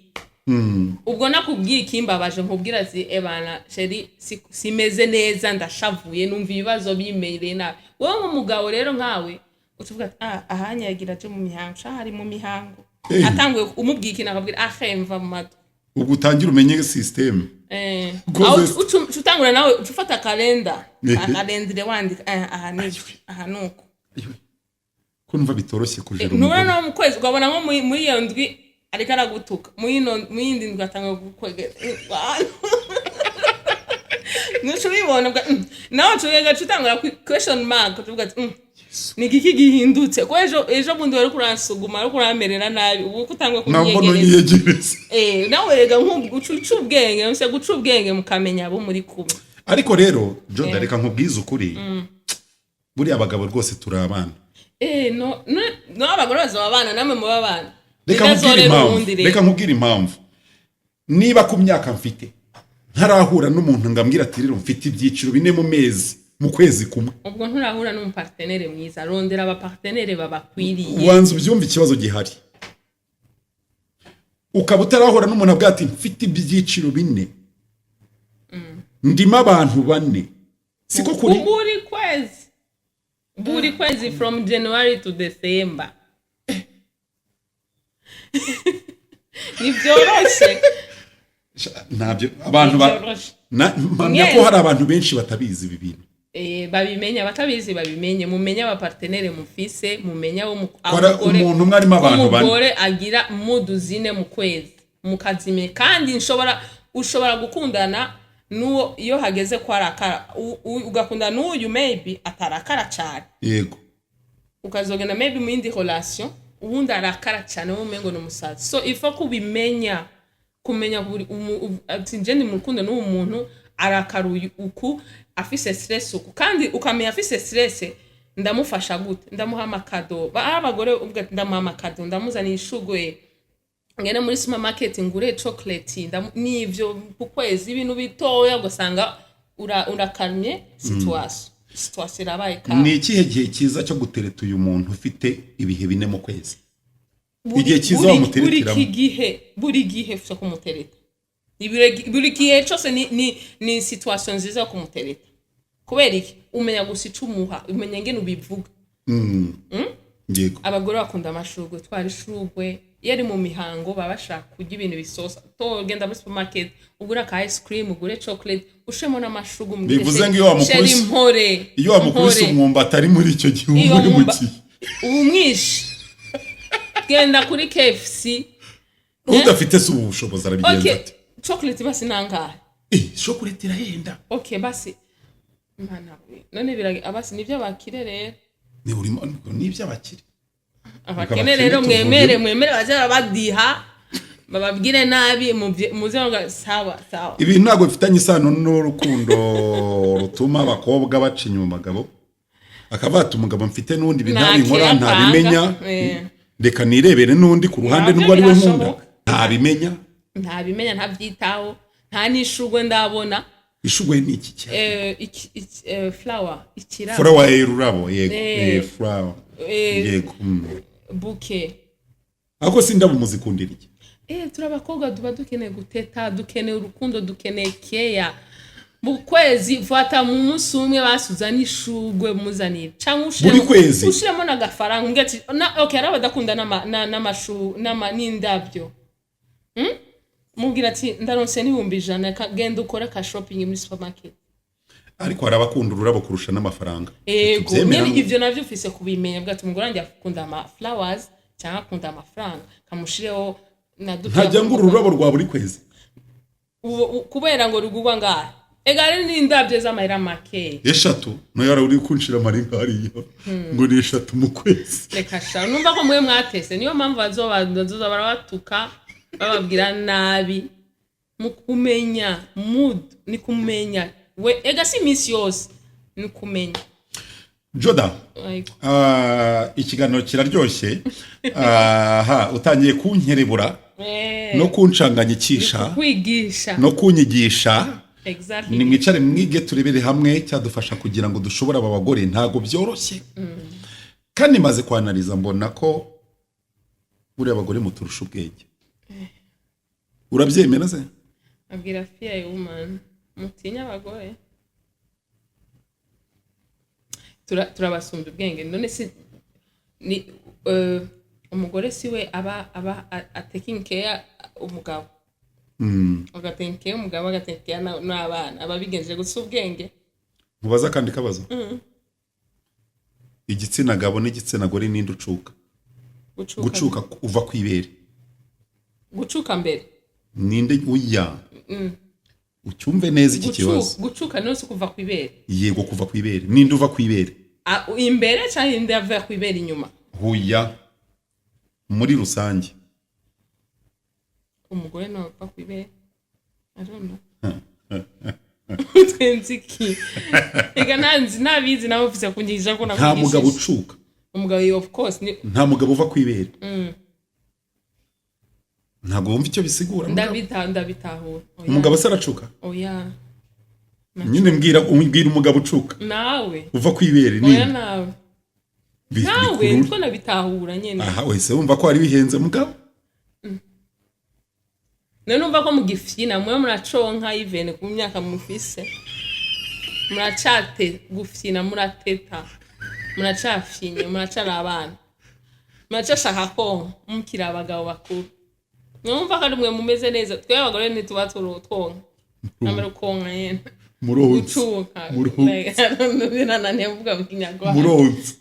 B: Ubwo nakubwiye ikimbabaje, nkubwira ati: "Ebana chéri, simeze neza, ndashavuye, numva ibibazo bimereye nabi." Wowe nk'umugabo rero nkawe utuvuga ati: "Ah, ahanyagira aje mu mihango, sha hari mu mihango." Atanguye umubwiye ikintu, akabwira: "Ah, mva mu matwi."
A: Ubwo utangire umenye système.
B: Aho uca utangura nawe uca ufata kalenda, akalendire, wandika: aha ni aha, nuko.
A: Ko numva bitoroshye kujera
B: Ntubona
A: umugore.
B: no mu kwezi ukabona nko muri iyo ndwi ariko aragutuka, muri yindi ndwi atanga gukwegera, ntuca ubibona nawe uca ugaca utangura question mark, ukavuga ati: Ni igiki gihindutse ko ejo bundi wari kuransuguma, wari kurammerera nabi, ubu ko utanguye
A: Ntabwo
B: kunyegereza?"
A: nyiyegereza.
B: Nawe rega guca uca ubwenge, muse guca ubwenge mukamenya abo muri kumwe.
A: Ariko rero Joda, reka nkubwize ukuri. Buriya abagabo rwose turi abana.
B: No, no, no, abagore bazoba abana, namwe muba abana.
A: Reka nkubwire
B: Ntazorera
A: impamvu.
B: uwundi rero.
A: Reka nkubwire impamvu. Niba ku myaka mfite ntarahura n'umuntu ngo ambwire ati: "Rero mfite ibyiciro bine mu mezi, mu kwezi kumwe."
B: Ubwo nturahura n'umu partenaire mwiza. Rondera aba partenaire babakwiriye.
A: Ubanza ubyumva, ikibazo gihari, ukaba utarahura n'umuntu avuga ati: "Mfite ibyiciro bine, ndimo abantu bane." Siko kuri?
B: Buri kwezi, buri kwezi, from January to December, ntibyoroshe.
A: Ntabyo abantu ba
B: Ntibyoroshe.
A: Mpamya ko
B: Mwese.
A: hari abantu benshi batabizi ibi bintu.
B: Babimenye, abatabizi babimenye. Mumenye aba partenaire mufise, mumenye abo
A: Kora umuntu umwe arimo abantu bane.
B: Umugore agira mood zine mu kwezi, mukazime. Kandi nshobora ushobora gukundana n'uwo iyo hageze ko arakara, ugakundana n'uyu maybe atarakara cyane, ukazogenda maybe mu yindi relation, ubundi arakara cyane, wowe umengo ni umusazi. So ifo kubimenya, kumenya buri ati: "Nje ndi mu rukundo n'uwo muntu, arakara uyu uku, afise stress uku." Kandi ukamenya afise stress, ndamufasha gute? Ndamuha ama cadeau. Abagore ubwo ati: "Ndamuha ama cadeau, ndamuzaniye ishugwe, ngende muri supermarket ngure chocolate." N'ivyo ku kwezi, ibintu bitoya, ugasanga urakamye situation irabaye kawe.
A: Ni ikihe gihe cyiza cyo gutereta uyu muntu ufite ibihe bine mu kwezi? Igihe cyiza wamutereteramo?
B: Buri gihe, buri gihe ufite kumutereta. Buri gihe cyose ni situation nziza yo kumutereta. Kubera iki? Umenya gusa ico umuha, umenya ngene ubivuga.
A: Yego.
B: Abagore bakunda amashurwe. Twara ishurwe. Iyo ari mu mihango, baba bashaka kurya ibintu bisosa. Genda muri supermarket, ugure aka ice cream, ugure chocolate, ushemo n'amashurwe, umubwire:
A: Bivuze
B: "Chéri,
A: ngo iyo wamukubise-
B: chéri, mpore."
A: Iyo wamukubise
B: Mpore.
A: umwumbati ari muri icyo gihe,
B: Iyo
A: uba uri mu
B: mwumba-
A: gihe
B: ubu mwishe. Genda kuri KFC.
A: Udafite se ubu bushobozi arabigenza ate?
B: Chocolate basi nangahe?
A: Chocolate irahenda.
B: Okay, basi mana we, none birage abasi nibyo abakire rero.
A: Ni urimo ni iby'abakire.
B: Abakene
A: Abakene
B: rero
A: tuvuge.
B: Mwemere, mwemere baze badiha, bababwire nabi, muze muvuga sawa sawa.
A: Ibi ntabwo bifitanye isano n'urukundo rutuma abakobwa baca inyuma abagabo, akavuga ati: "Umugabo mfite n'undi, ibi
B: Nta
A: ntabinkora,
B: kirapanga.
A: ntabimenya, reka nirebere n'undi ku ruhande
B: Nabyo
A: nubwo ari we nkunda."
B: birashoboka.
A: Ntabimenya.
B: Ntabimenya, ntabyitaho, nta n'ishurwe ndabona.
A: Ishugwe ni iki cyane?
B: Flower, ikirabo.
A: Flower, ururabo, yego. Flower. Yego.
B: Bouquet.
A: Ariko si indabo muzikundira iki?
B: Turi abakobwa, tuba dukeneye guteta, dukeneye urukundo, dukeneye keya. Mu kwezi fata mu munsi umwe basuza n'ishurwe muzanire, cyangwa
A: Buri kwezi?
B: Ushiremo n'agafaranga, umbwire ati na okay. Hari abadakunda n'amashu n'indabyo. Mubwira ati: "Ndaronse n'100,000, genda ukore ka shopping muri supermarket."
A: Ariko hari abakunda ururabo kurusha n'amafaranga.
B: Ego.
A: Tubyemera.
B: Nyene ivyo navyo ufise kubimenya, bwa ati: "Umugore wanjye akunda ama flowers cyangwa akunda amafaranga, kamushireho na dukeya."
A: Ntajya ngura ururabo rwa buri kwezi.
B: Kubera ngo rugurwa ngahe? Ega hari n'indabyo z'amahera make.
A: Eshatu nayo yari uri kunshira amaringa hariya ngo ni eshatu mu kwezi.
B: Reka sha, numva ko mwe mwatese, niyo mpamvu bazoza barabatuka, bababwira nabi. Mu kumenya mood ni kumenya we, ega si iminsi yose, ni kumenya.
A: Joda.
B: Ariko.
A: Ikiganiro kiraryoshye aha, utangiye kunkerebura no kunshanganyikisha.
B: Kwigisha.
A: No kunyigisha.
B: Exactly.
A: Nimwicare mwige, turebere hamwe cyadufasha kugira ngo dushobore aba bagore. Ntabwo byoroshye, kandi maze kwanariza mbona ko buriya abagore muturusha ubwenge. Urabyemera se?
B: Abwira fear a woman, mutinye abagore. Turabasumbya ubwenge. None si ni umugore si we aba a taking care umugabo, aga taking care umugabo, aga taking care n'abana, aba abigenje gusa ubwenge.
A: Nkubaza akandi kabazo: igitsina gabo n'igitsina gore, ninde ucuka?
B: Gucuka?
A: Gucuka, uva ku ibere.
B: Gucuka mbere.
A: Ninde uya ucyumve neza iki kibazo.
B: Gucuka niyo si kuva ku ibere?
A: Yego, kuva ku ibere, ninde uva ku ibere?
B: Imbere cyangwa inde ava ku ibere inyuma?
A: Huya, muri rusange.
B: Umugore nawe ava ku ibere, I don't know. Utwenze iki? Reka, ntanzi nabizi nawe ufise kunyigisha ko
A: Nta
B: nakwigishije.
A: mugabo ucuka.
B: Umugabo, of course, ni
A: Nta mugabo uva ku ibere. Ntabwo wumva icyo bisigura, mugabo?
B: Ndabitahura. Oya.
A: Umugabo se aracuka?
B: Oya.
A: Nyine mbwira umugabo ucuka.
B: Nawe.
A: Uva ku ibere.
B: Oya.
A: Ni
B: Nawe. Nawe.
A: bikurura.
B: Niko nabitahura nyene.
A: Aha wese wumva ko wari wihenze, mugabo.
B: None numva ko mugifyina, mwe muraconka even ku myaka mufise, muracate gufyina, murateta, muracafyinye, muracari abana, muracashaka konka mukiri abagabo bakuru. Mwumva ko ari mwe mumeze neza. Twe abagore ntituba twonka, namara konka nyene.
A: Muronse.
B: Gucuka.
A: Muronse.
B: Birananiye kuvuga mu Kinyarwanda.
A: Muronse.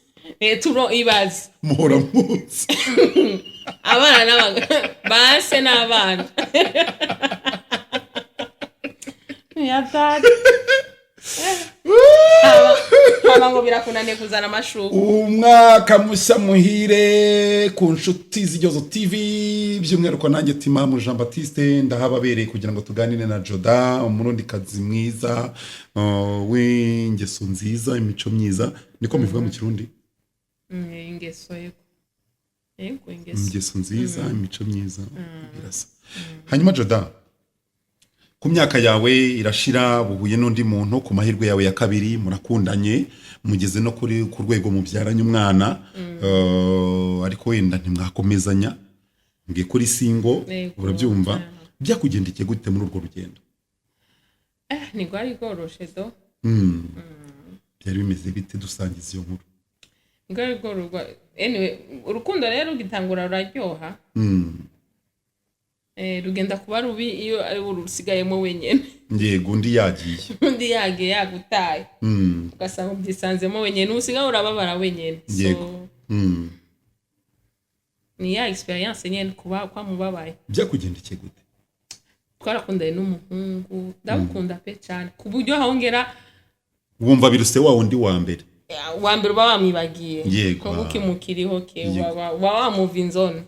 B: Turo ibaze.
A: Muhora munsi.
B: Abana n'abagore base n'abana yatari haba ngo birakunaniye kuzana amashuka.
A: Umwaka mushya muhire ku nshuti z'igihozo TV, by'umwihariko nanjye Timamu Jean Baptiste ndahababereye kugira ngo tuganire na Joda, umurundikazi mwiza, w'ingeso nziza, imico myiza. Niko mivuga mu Kirundi?
B: Ingeso, yego, yego, ingeso.
A: Ingeso nziza, imico myiza, birasa. Hanyuma Joda, ku myaka yawe irashira, buhuye n'undi muntu ku mahirwe yawe ya kabiri, murakundanye, mugeze no kuri ku rwego mubyaranye umwana, ariko wenda ntimwakomezanya, mbwiye kuri single.
B: Yego.
A: Urabyumva? Byakugendekeye gute muri urwo rugendo?
B: Ntigwari rworoshe do.
A: Byari bimeze bite? Dusangiza iyo nkuru.
B: Ntigwari rwororwa. Anyway, urukundo rero rugitangura ruraryoha. Rugenda kuba rubi iyo ari urusigayemo wenyine.
A: Yego, undi yagiye.
B: Undi yagiye, yagutaye, ugasanga ubyisanzemo wenyine, usigaye urababara wenyine. So
A: Yego.
B: Ni ya experience nyine kuba kwamubabaye.
A: Byakugendekeye gute?
B: Twarakundanye n'umuhungu, ndamukunda pe cyane, ku buryo hongera
A: Wumva biruse wa wundi wa mbere.
B: Wa mbere uba wamwibagiye. Ko ukimukiriho ke uba wamuva inzone.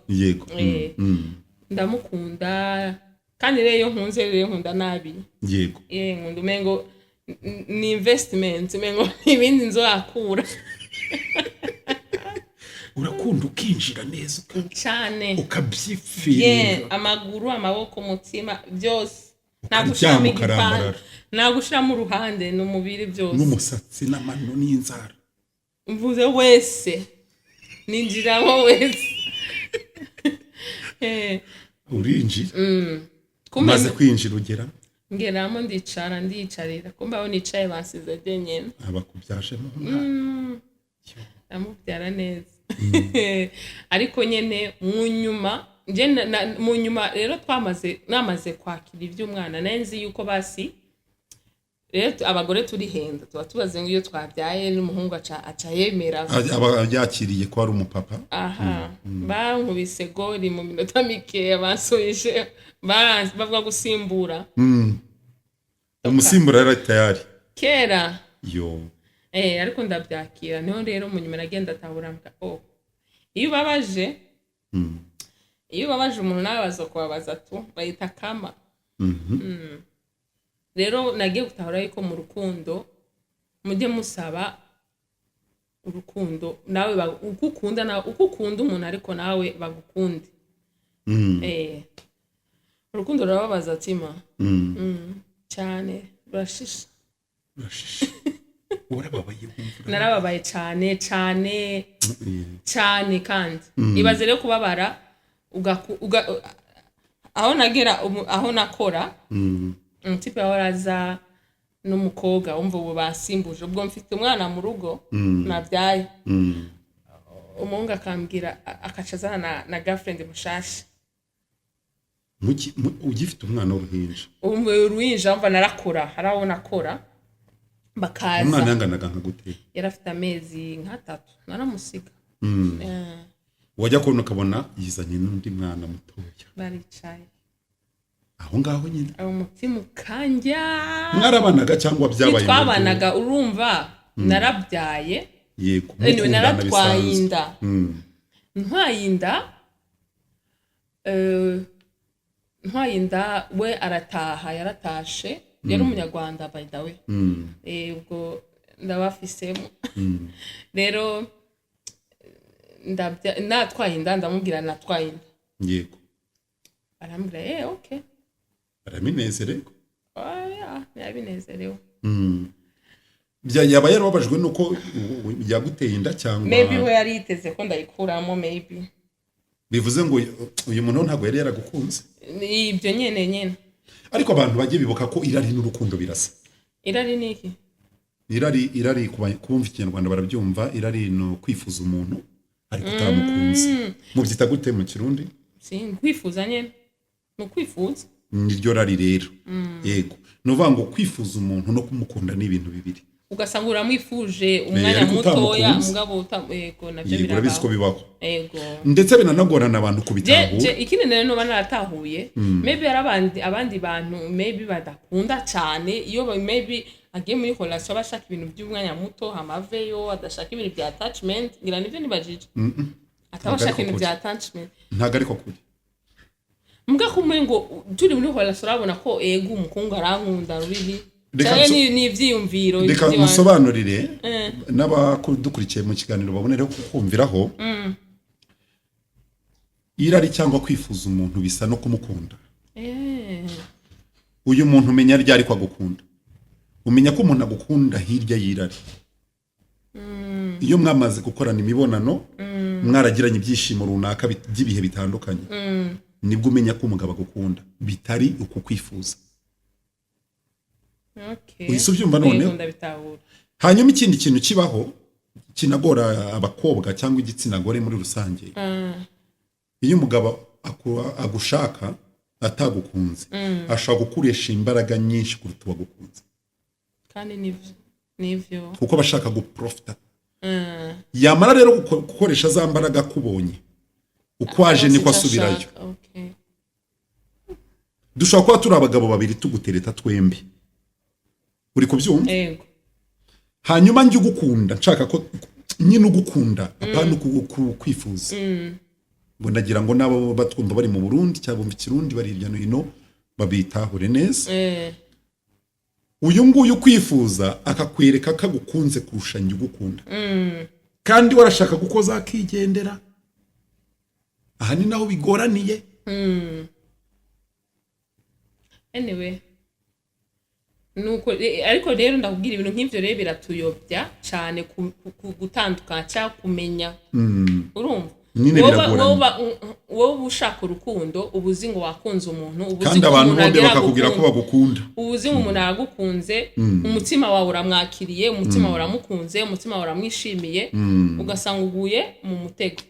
B: Ndamukunda kandi rero iyo nkunze rero nkunda nabi. Nkunda umengo ni investment, umengo ibindi nzorakura.
A: Urakunda ukinjira neza
B: Cyane.
A: ukabyifira.
B: Bien, amaguru, amaboko, umutima, byose. Nta
A: Ukaryama,
B: gushiramo igipande,
A: ukarambarara.
B: nta gushiramo uruhande, ni umubiri byose.
A: N'umusatsi n'amano n'inzara.
B: Mvuze wese, ninjiramo wese.
A: Urinjira.
B: Kumbe
A: Umaze kwinjira ugera
B: ngeramo, ndicara, ndiyicarira, kumbe aho nicaye bansize jyenyine.
A: Abakubyajemo umwana.
B: Amubyara neza, ariko nyene mu nyuma nje mu nyuma rero twamaze, namaze kwakira iby'umwana, nari nzi yuko basi rero abagore turihenda, tuba tubaze ngo iyo twabyaye n'umuhungu aca yemera.
A: Aba yakiriye ko ari umupapa.
B: Aha bankubise gori mu minota mikeya, bansubije bavuga gusimbura.
A: Umusimbura yari tayari.
B: Kera.
A: Yo.
B: Ariko ndabyakira. Niho rero mu nyuma nagenda atahura mbwa, oh, iyo ubabaje, iyo ubabaje umuntu nawe bazokubabaza tu, bayita kama. Rero nagiye gutahura yuko mu rukundo mujye musaba urukundo nawe uko ukunda, nawe uko ukunda umuntu, ariko nawe bagukunde. Urukundo rurababaza, tima. Cyane, rurashisha.
A: Urashishe, warababaye, wumva urababaye.
B: Narababaye cyane cyane cyane. Kandi ibaze rero kubabara aho nagera aho nakora, umutipe ahora aza n'umukobwa, wumva ubu basimbuje, ubwo mfite umwana mu rugo nabyaye, umuhungu akambwira akaca azana na girlfriend mushasha.
A: Ugifite umwana w'uruhinja?
B: Umva uruhinja, wumva narakora, hari aho nakora bakaza.
A: Umwana yanganaga nka gute?
B: Yari afite amezi nk'atatu, naramusiga.
A: Wajya kubona ukabona yizanye n'undi mwana mutoya.
B: Baricaye.
A: Aho ngaho nyine.
B: Aho umutima ukanja.
A: Mwarabanaga cyangwa byabaye mu buryo-
B: Twabanaga, urumva narabyaye. Anyway,
A: mukundana
B: naratwaye
A: bisanzwe.
B: inda. Ntwaye inda, ntwaye inda, we arataha, yaratashe. Yari Umunyarwanda, by the way. Ubwo ndabafisemo rero, natwaye inda, ndamubwira natwaye inda. Arambwira: "Eh, okay."
A: Araminezererwa?
B: Oya, ntiyabinezerewe.
A: Yaba yarababajwe nuko yaguteye inda cyangwa?
B: Maybe we yari yiteze ko ndayikuramo, maybe.
A: Bivuze ngo uyu muntu ntabwo yari yaragukunze.
B: Ni ibyo nyene nyene.
A: Ariko abantu bajye bibuka ko irari n'urukundo birasa.
B: Irari ni iki?
A: Irari kubumva Ikinyarwanda barabyumva. Irari ni ukwifuza umuntu ariko utamukunze. Mubyita gute mu Kirundi?
B: Si kwifuza nyene, ni ukwifuza.
A: Niryo rari rero. Yego, ni ukuvuga ngo kwifuza umuntu no kumukunda ni ibintu bibiri.
B: Ugasanga uramwifuje umwanya
A: Ariko
B: mutoya,
A: utamukunze.
B: mugabo yego, navyo
A: Yego, urabizi ko
B: birabaho.
A: bibaho.
B: Yego.
A: Ndetse binanagorana abantu kubitahura.
B: Je ikindi rero noba naratahuye, maybe hari abandi bantu maybe badakunda cyane iyo maybe agiye muri relation, aba ashaka ibintu by'umwanya muto hamaveyo, adashaka ibintu bya attachment. Ngira nivyo nibajije, ataba
A: Ntabwo
B: ashaka
A: ariko
B: ibintu
A: kuri.
B: bya attachment.
A: Ntabwo ariko kuri.
B: Mbwa kumwe ngo turi muri relation, urabona ko ego, umukungu arankunda rubiri.
A: Reka
B: Canke ni ivyiyumviro
A: Reka
B: vy'iwanje.
A: musobanurire n'abadukurikiye mu kiganiro babonereho kukumviraho. Irari cyangwa kwifuza umuntu bisa no kumukunda. Uyu muntu umenya ryari ko agukunda? Umenya ko umuntu agukunda hirya y'irari iyo mwamaze gukorana imibonano, mwaragiranye ibyishimo runaka by'ibihe bitandukanye. Nibwo umenya ko umugabo agukunda, bitari ukukwifuza. Uhise ubyumva noneho?
B: Yego, ndabitahura.
A: Hanyuma ikindi kintu kibaho kinagora abakobwa cyangwa igitsina gore muri rusange, iyo umugabo agushaka atagukunze, ashobora gukoresha imbaraga nyinshi kuruta uwagukunze.
B: Kandi nivyo nivyo.
A: Kuko aba ashaka guprofita. Yamara rero gukoresha za mbaraga akubonye, uko aje
B: Aronse
A: niko
B: icyo
A: asubirayo.
B: ashaka.
A: Dushobora kuba turi abagabo babiri tugutereta twembi, uri kubyumva?
B: Yego.
A: Hanyuma njye ugukunda, nshaka ko nyine ugukunda, apana kwifuza. Ngo ndagira ngo n'abo batwumva bari mu Burundi cyangwa bumva Ikirundi bari hirya no hino babitahure neza. Uyu nguyu ukwifuza akakwereka ko agukunze kurusha njye ugukunda, kandi warashaka gukoza akigendera, aha ni naho bigoraniye.
B: Anyway, nuko ariko rero ndakubwira, ibintu nk'ivyo rero biratuyobya cyane gutandukana cyangwa kumenya, urumva?
A: Nyine biragoranye.
B: Wowe uba ushaka urukundo, uba uzi ngo wakunze umuntu, uba uzi
A: Kandi
B: ko
A: abantu
B: umuntu
A: bombi
B: agera
A: bakakubwira ko
B: agukunda.
A: bagukunda.
B: Uba uzi ngo umuntu aragukunze, umutima wawe uramwakiriye, umutima wawe uramukunze, umutima wawe uramwishimiye, ugasanga uguye mu mutego.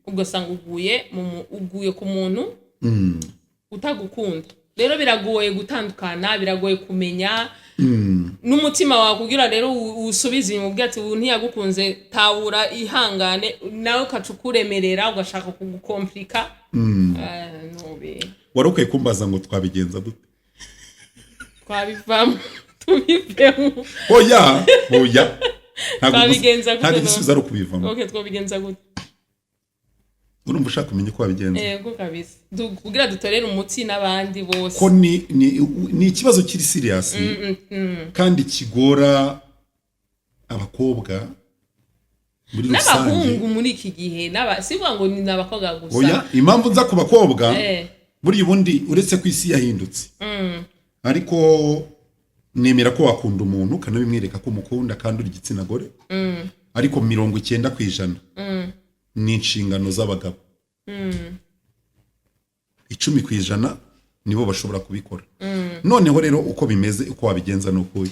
B: Ugasanga uguye ku muntu utagukunda. Rero biragoye gutandukana, biragoye kumenya n'umutima wawe kugira rero uwusubize inyuma, ubwira ati: "Ubu ntiyagukunze, tabura, ihangane." Nawe ukaca ukuremerera, ugashaka kugukomplika. Nube
A: Wari ukwiye kumbaza ngo twabigenza dute?
B: Twabivamo, tubivemo.
A: Oya, oya. Ntabwo
B: Twabigenza gute
A: ntabwo
B: no?
A: igisubizo ari ukubivamo.
B: Okay, twabigenza gute?
A: Urumva ushaka kumenya uko wabigenza?
B: Yego kabisa. Kugira dutorere umuti n'abandi bose.
A: Ko ni ikibazo kiri serious kandi kigora abakobwa muri rusange.
B: N'abahungu muri iki gihe, si ukuvuga ngo ni abakobwa gusa.
A: Oya, impamvu nza ku bakobwa, buriya ubundi uretse ko isi yahindutse, ariko nemera ko wakunda umuntu ukanabimwereka ko umukunda kandi uri igitsina gore, ariko 90% ni inshingano z'abagabo, 10% nibo bashobora kubikora. Noneho rero uko bimeze, uko wabigenza ni ukuye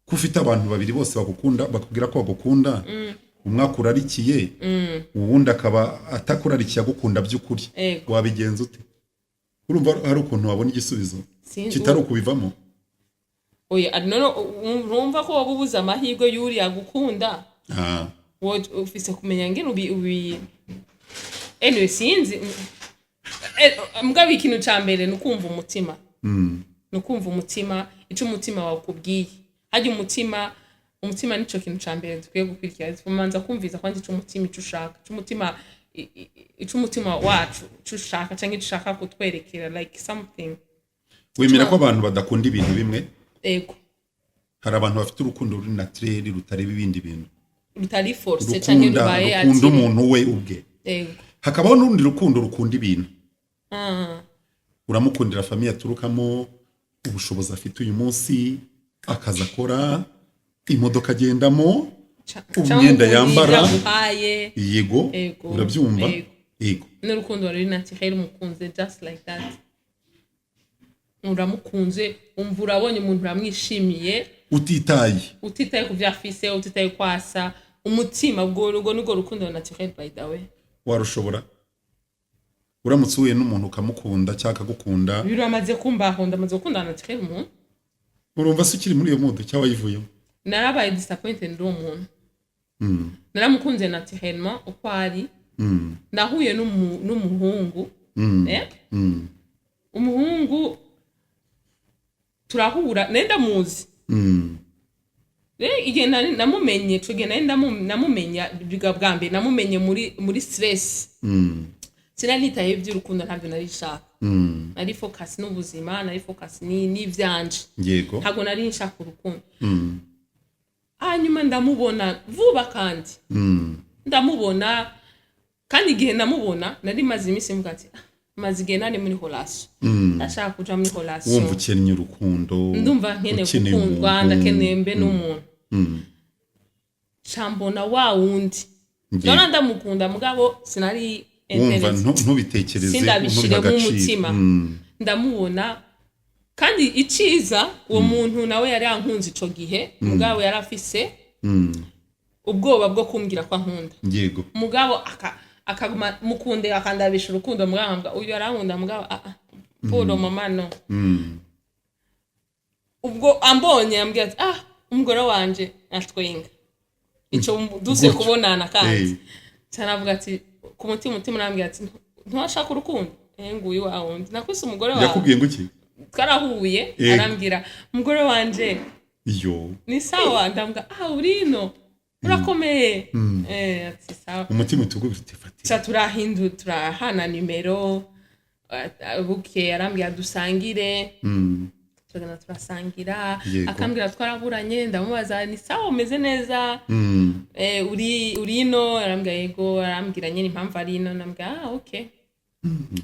A: ko ufite abantu babiri bose bagukunda, bakubwira ko bagukunda, umwe akurarikiye, uwundi akaba atakurarikiye agukunda by'ukuri. Wabigenza ute? Urumva hari ukuntu wabona igisubizo kitari ukubivamo?
B: Oya, none urumva ko waba ubuze amahirwe y'uriya gukunda. Wowe ufise kumenya ngene ubi anyway, sinzi. Mugabo ikintu ca mbere ni ukumva umutima, ni ukumva umutima, ico umutima wawe ukubwiye. Harya umutima nico kintu ca mbere dukwiye gukurikira. Tumanza kumviza kwanza ico umutima, ico ushaka, ico umutima ico umutima wacu, ico ushaka canke ico ushaka kutwerekera, like something.
A: Wemera ko abantu badakunda ibintu bimwe?
B: Ego.
A: Hari abantu bafite urukundo ruri naturel, rutareba ibindi bintu,
B: rutari forcé canke
A: rukunda
B: rubaye
A: rukunda
B: ati
A: umuntu we ubwe. Hakabaho n'urundi rukundo rukunda ibintu. Uramukundira famille aturukamo, ubushobozi afite uyu munsi, akazi akora, imodoka agendamo, imyenda
B: canke
A: yambara.
B: ibyo aguhaye.
A: Yego.
B: Ego.
A: Urabyumva?
B: Ego.
A: Yego.
B: N'urukundo ruri naturel, umukunze just like that, uramukunze, umva urabonye umuntu, uramwishimiye.
A: Utitaye.
B: Utitaye ku byo afise, utitaye ko asa, umutima ubwo urwo nirwo rukundo naturel, by the way.
A: Warushobora uramutse uhuye n'umuntu ukamukunda cyangwa akagukunda?
B: Biramaze kumbaho, ndamaze gukunda naturel umuntu.
A: Urumva se ukiri muri iyo mood cyangwa wayivuyemo?
B: Narabaye disappointed n'uwo muntu. Naramukunze naturellement uko ari. Nahuye n'umuhungu, eh? Umuhungu turahura, nari ndamuzi. Rero igihe nari namumenye, ico gihe nari namumenya biga bwa mbere, namumenye muri stress. Sinari nitaye iby'urukundo, ntabyo nari nshaka. Nari focus n'ubuzima, nari focus n'ivyanje. Ntabwo nari nshaka urukundo. Hanyuma ndamubona vuba kandi ndamubona kandi igihe namubona nari maze iminsi mvuga ati: "Ah, maze igihe nari muri relation, ndashaka kuja muri relation."
A: Wumva ukennye urukundo.
B: Ndumva nkeneye
A: ukeneye
B: gukundwa.
A: Umuntu.
B: Ndakeneye mbe n'umuntu. Ca mbona wa wundi. None ndamukunda, mugabo sinari
A: Wumva
B: intéressée.
A: ntubitekereze, ntubihe
B: Sindabishiremo
A: agaciro.
B: umutima. Ndamubona kandi iciza uwo muntu nawe yari yankunze ico gihe, mugabo yari afise ubwoba bwo kumbwira ko ankunda. Mugabo akaguma mukunde, akandabisha urukundo, mugabo nkavuga uyu arankunda, mugabo ah ah, pour le moment no. Ubwo ambonye yambwiye ati: "Ah, umugore wanje," atwenga ico duze
A: Gutyo.
B: kubonana kandi. Cyane avuga ati ku mutima, umutima urambwira ati: "Ntiwashaka urukundo, eh, nguyu wa wundi nakwise umugore wawe."
A: Yakubwiye ngo iki?
B: Twarahuye. Arambwira: "Umugore wanje."
A: Iyo.
B: "Ni sawa." Ndambwira: "Ah, urino urakomeye." Eh, ati: "Sawa."
A: Umutima utugubira uti: "Fatira."
B: Ca turahindu, turahana nimero. Bukeye arambwira dusangire. Turagenda turasangira. Akambwira twaraburanye, ndamubaza: "Ni sawa, umeze neza?" "Uri ino?" Arambwira: "Yego." Arambwira nyine impamvu ari ino, ndambwira: "Ah, okay,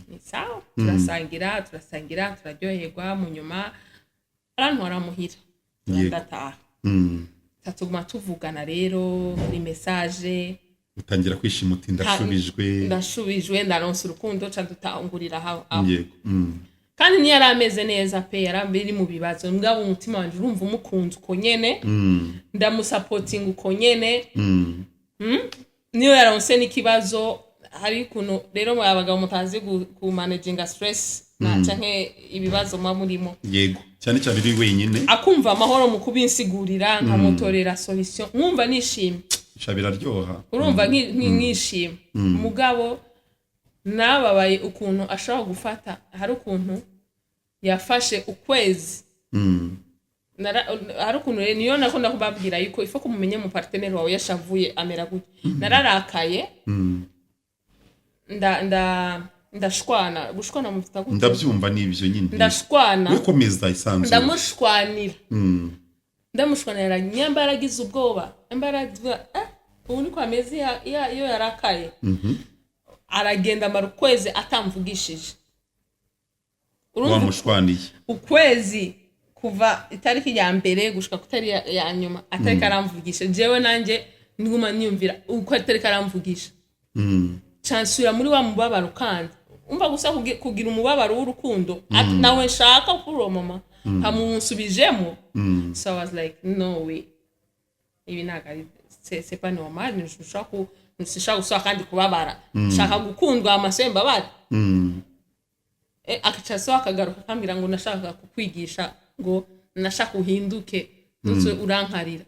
B: ni sawa." Turasangira, turasangira, turaryoherwa. Mu nyuma arantwara muhira. Ndataha. Tuguma tuvugana rero muri message.
A: Utangira kwishima uti: "Ndashubijwe."
B: Ndashubijwe, ndaronsa urukundo, ca dutangurira aho aho.
A: Yego.
B: Kandi ntiyari ameze neza pe, yari ari mu bibazo, mugabo umutima wanje urumva umukunze uko nyene. Ndamusapotinga uko nyene. Niyo yaronse n'ikibazo, hari ukuntu rero mu abagabo mutazi kumanaginga stress na canke ibibazo muba murimo.
A: Yego, cyane cyane uri wenyine.
B: Akumva amahoro mu kubinsigurira, nkamutorera solution, nkumva nishimye.
A: Sha, biraryoha.
B: Urumva nkishima, mugabo nababaye ukuntu ashobora gufata, hari ukuntu yafashe ukwezi. Hari ukuntu rero niyo nakunda kubabwira yuko ifo kumumenye mu partenaire wawe yashavuye amera gutya. Nararakaye, nda nda ndashwana, gushwana mufita gute?
A: Ndabyumva, n'ibyo nyine.
B: Ndashwana.
A: We komeza isanzure.
B: Ndamushwanira, ndamushwanira, nyamba yaragize ubwoba, nyamba yaragize, eh, ubu niko ameze iyo yarakaye. Aragenda amara ukwezi atamvugishije. Urumva?
A: Wamushwaniye.
B: Ukwezi, kuva itariki ya mbere gushika ku itariki ya nyuma atariko aramvugisha. Jewe nanjye nguma niyumvira uko atariko aramvugisha. Cansubira muri wa mubabaro kandi umva gusa kugira umubabaro w'urukundo. Nawe nshaka kuri uwo mama nkamunsubijemo. So I was like: "No way, ibi ntabwo ari, c'est pas normal." Nshaka sinshaka gusubira kandi kubabara, nshaka gukundwa amaso mbabare. Akaca so akagaruka akambwira ngo nashakaga kukwigisha, ngo nashaka uhinduke, ndetse urankarira.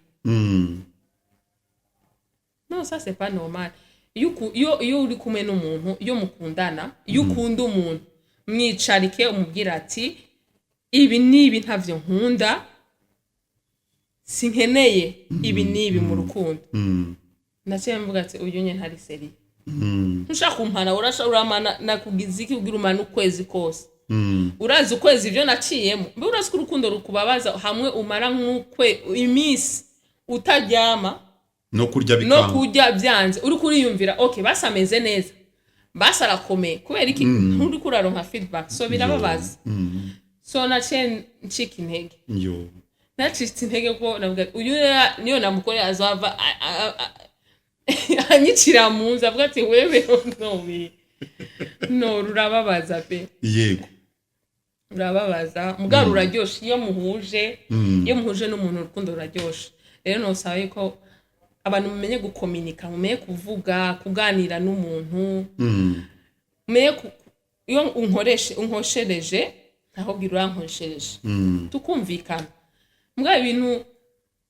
B: No, ça c'est pas normal. Iyo uri kumwe n'umuntu, iyo mukundana, iyo ukunda umuntu, mwicarike umubwira ati: "Ibi n'ibi ntavyo nkunda, sinkeneye ibi n'ibi mu rukundo." Naciye mvuga ati: "Uyu nye ntari sérieux." Ntushaka kumpana, uramana nakugize iki kugira umane ukwezi kose? Urazi ukwezi ibyo naciyemo? Mbe urazi ko urukundo rukubabaza hamwe umara nk'ukwe iminsi utaryama,
A: no kurya
B: no
A: bikanga,
B: kurya byanze, uri kuriyumvira: "Okay, basi ameze neza, basi arakomeye." Kubera iki? Nturi kuraronka feedback, so birababaza. So naciye ncika intege.
A: Yo.
B: Nacitse intege ko navuga: "Uyu niyo namukorera azava anyicira mu nzu, avuga ati: 'Wewe no we no.'" Rurababaza pe. Rurababaza, mugabo ruraryoshe iyo muhuje, iyo muhuje n'umuntu, urukundo ruraryoshe. Rero nosaba yuko abantu mumenye gukominika, mumenye kuvuga, kuganira n'umuntu, mumenye iyo unkoreshe, unkoshereje, ntakubwira urankoshereje, tukumvikana. Mugabo ibintu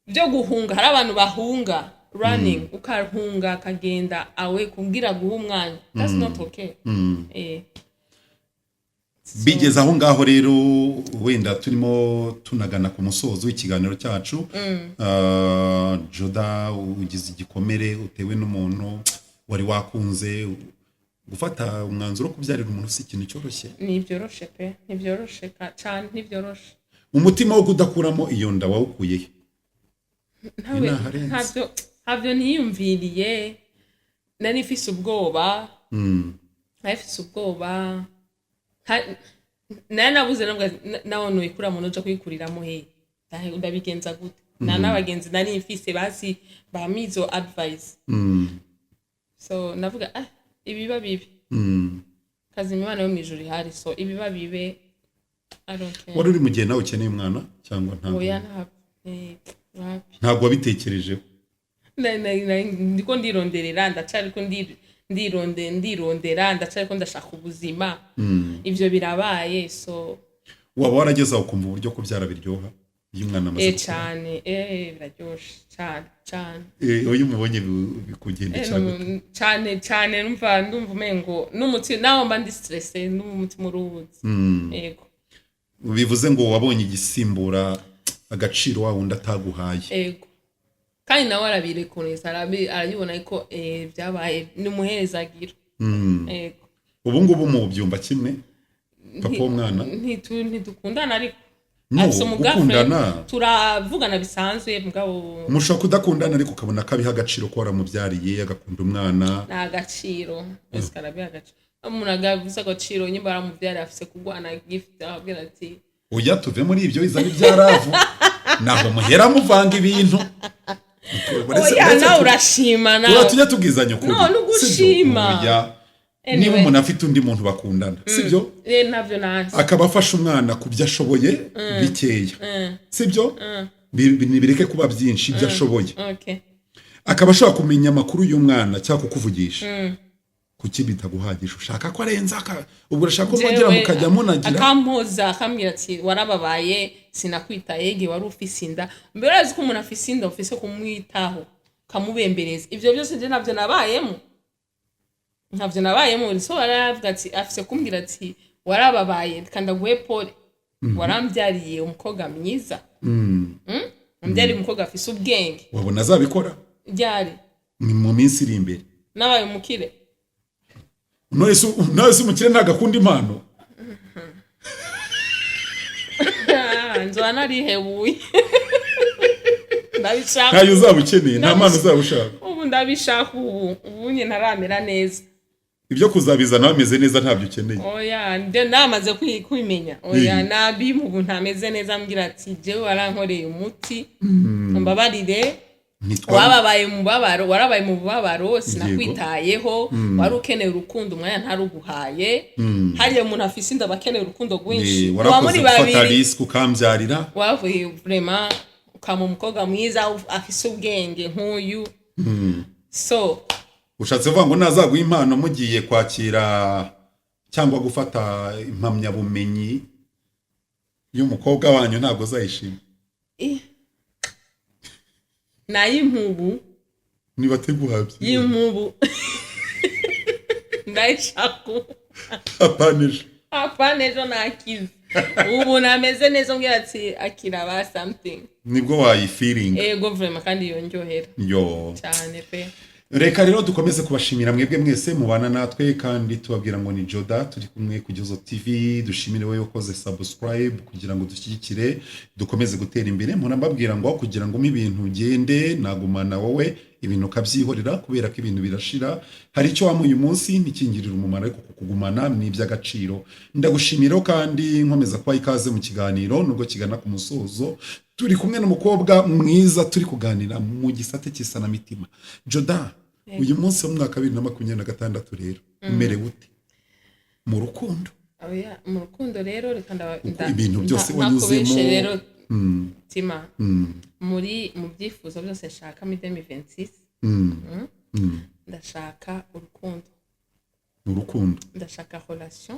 B: byo guhunga, hari abantu bahunga, running, ukahunga akagenda awe kubwira guha umwanya, that's not okay.
A: Bigeze aho ngaho rero, wenda turimo tunagana ku musozo w'ikiganiro cyacu. Joda, ugize igikomere utewe n'umuntu wari wakunze. Gufata umwanzuro wo kubyarira umuntu si ikintu cyoroshye.
B: Ntibyoroshe pe, ntibyoroshe cyane, ntibyoroshe.
A: Umutima wo kudakuramo iyo nda wawukuye he?
B: Ntawe.
A: Inaharenze.
B: Ntabyo niyumviriye. Nari mfise ubwoba, nari mfise ubwoba. Nari nabuze nabwo nawe noyikuramo, noja kuyikuriramo he? Ndabigenza gute? Nta n'abagenzi nari mfise basi bampa izo advice. So navuga: "Ah, ibiba bibe." Kazi imana yo mu ijuru ihari, so ibiba bibe, I don't care.
A: Wari uri mu gihe nawe ukeneye umwana cyangwa ntabwo?
B: Oya, ntabwo, wapi.
A: Ntabwo wabitekerejeho?
B: Ndiko ndironderera, ndacariko ndirondera, ndacariko ndashaka ubuzima. Ivyo birabaye, so.
A: Waba warageze aho ukumva uburyo kubyara biryoha iyo umwana amaze gukura?
B: Cane, biraryoshe cane cane.
A: Iyo umubonye bikugendekera gute?
B: Cane cane, numva ndumva umengo n'umutima, naho mba ndi stressé, ndumva umutima uruhutse, yego.
A: Bivuze ngo wabonye igisimbura agaciro wa wundi ataguhaye.
B: Ego, kandi nawe arabirekoneza, arabibona ko byabaye n'umuherezagiro, ego.
A: Ubu ngubu mu byumba kimwe, papa w'umwana?
B: Ntidukundana ariko.
A: No,
B: Afise umu girlfriend,
A: gukundana.
B: Turavugana bisanzwe, mugabo.
A: Mushobora kudakundana ariko ukabona ko abiha agaciro ko waramubyariye, agakunda umwana.
B: Ni agaciro wese karabiha agaciro. Umuntu agavuze agaciro nyimba aramubyariye, afise kugwana gift, ababwira ati:
A: Ujya tuve muri ibyo bizana ibyaravu, naho muhera muvanga ibintu.
B: Oya, nawe urashima
A: Ura
B: nawe.
A: Tujya tubwizanya ukuri.
B: No, nugushima.
A: Sibyo? Oya.
B: Anyway.
A: Niba umuntu afite undi muntu bakundana, sibyo?
B: Ntabyo nansi.
A: Akaba afasha umwana ku byo ashoboye bikeya, sibyo? Nibireke kuba byinshi, ibyo ashoboye, akaba ashobora kumenya amakuru y'umwana cyangwa kukuvugisha, kuki bitaguhagije? Ushaka ko arenza ubwo urashaka ko mwongera
B: Jewe,
A: mukajya munagira?
B: Akampoza, akambwira ati: "Warababaye, sinakwitaye igihe wari ufise inda." Mbere urazi ko umuntu afise inda ufise kumwitaho, ukamubembereza. Ivyo byose je navyo nabayemo, ntabyo nabayemo. So aravuga ati afise kumbwira ati: "Warababaye, kandi ndaguhe pole, warambyariye umukobwa mwiza. Wambyariye umukobwa afise ubwenge."
A: Wabona azabikora?
B: Ryari?
A: Ni mu minsi iri imbere.
B: Nabaye umukire.
A: None se umukire ntabwo akunda impano?
B: Ah, nzoba narihebuye, ndabishaka.
A: Ntayo uzaba ukeneye, nta mpano uzaba ushaka.
B: Ubu ndabishaka, ubu nyine ntaramera neza.
A: Ibyo kuzabizana bameze neza ntabyo ukeneye.
B: Oya, namaze kwimenya, oya. Nabi ubu ntameze neza, ambwira ati: "Jewe warankoreye umuti, mbabarire." Wababaye mu mubabaro, warabaye mu mubabaro, sinakwitayeho, wari ukeneye urukundo, umwanya ntaruguhaye. Hariya umuntu afise inda aba akeneye urukundo rwinshi. Muba
A: Warakoze
B: muri
A: gufata
B: babiri.
A: risque ukambyarira.
B: Wavuye vraiment ukama umukobwa mwiza afise ubwenge nk'uyu, so.
A: Ushatse kuvuga ngo nazaguha impano mugiye kwakira cyangwa gufata impamyabumenyi y'umukobwa wanyu, ntabwo uzayishima?
B: Nay'impubu.
A: Niba ateguhabye.
B: Y'impubu ndayishaka ubu.
A: Apanije.
B: Apana ejo, nakize, ubu nameze neza, mbwira ati: "Akira ba something."
A: Nibwo wayifiringa.
B: Ego, vraiment, kandi yonjohera
A: Yo.
B: cyane pe.
A: Reka rero dukomeze kubashimira mwebwe mwese mubana natwe, kandi tubabwira ngo ni Joda turi kumwe ku Gihozo TV. Dushimire wowe wakoze subscribe kugira ngo dushyigikire, dukomeze gutera imbere. Mpora mbabwira ngo kugira ngo umpe ibintu ugende nagumana wowe ibintu ukabyihorera, kubera ko ibintu birashira. Hari icyo wampa uyu munsi ntikingirire umumaro, ariko kukugumana ni iby'agaciro. Ndagushimira kandi nkomeza kubaha ikaze mu kiganiro nubwo kigana ku musozo. Turi kumwe n'umukobwa mwiza, turi kuganira mu gisate cy'isanamitima. Joda, uyu munsi w'umwaka wa 2026 rero umerewe ute mu rukundo?
B: Oya, mu rukundo rero reka
A: Uko ibintu byose wanyuzemo.
B: Ntakubeshe rero tima, muri mu byifuzo byose nshaka muri 2026, ndashaka urukundo.
A: Urukundo.
B: Ndashaka relation.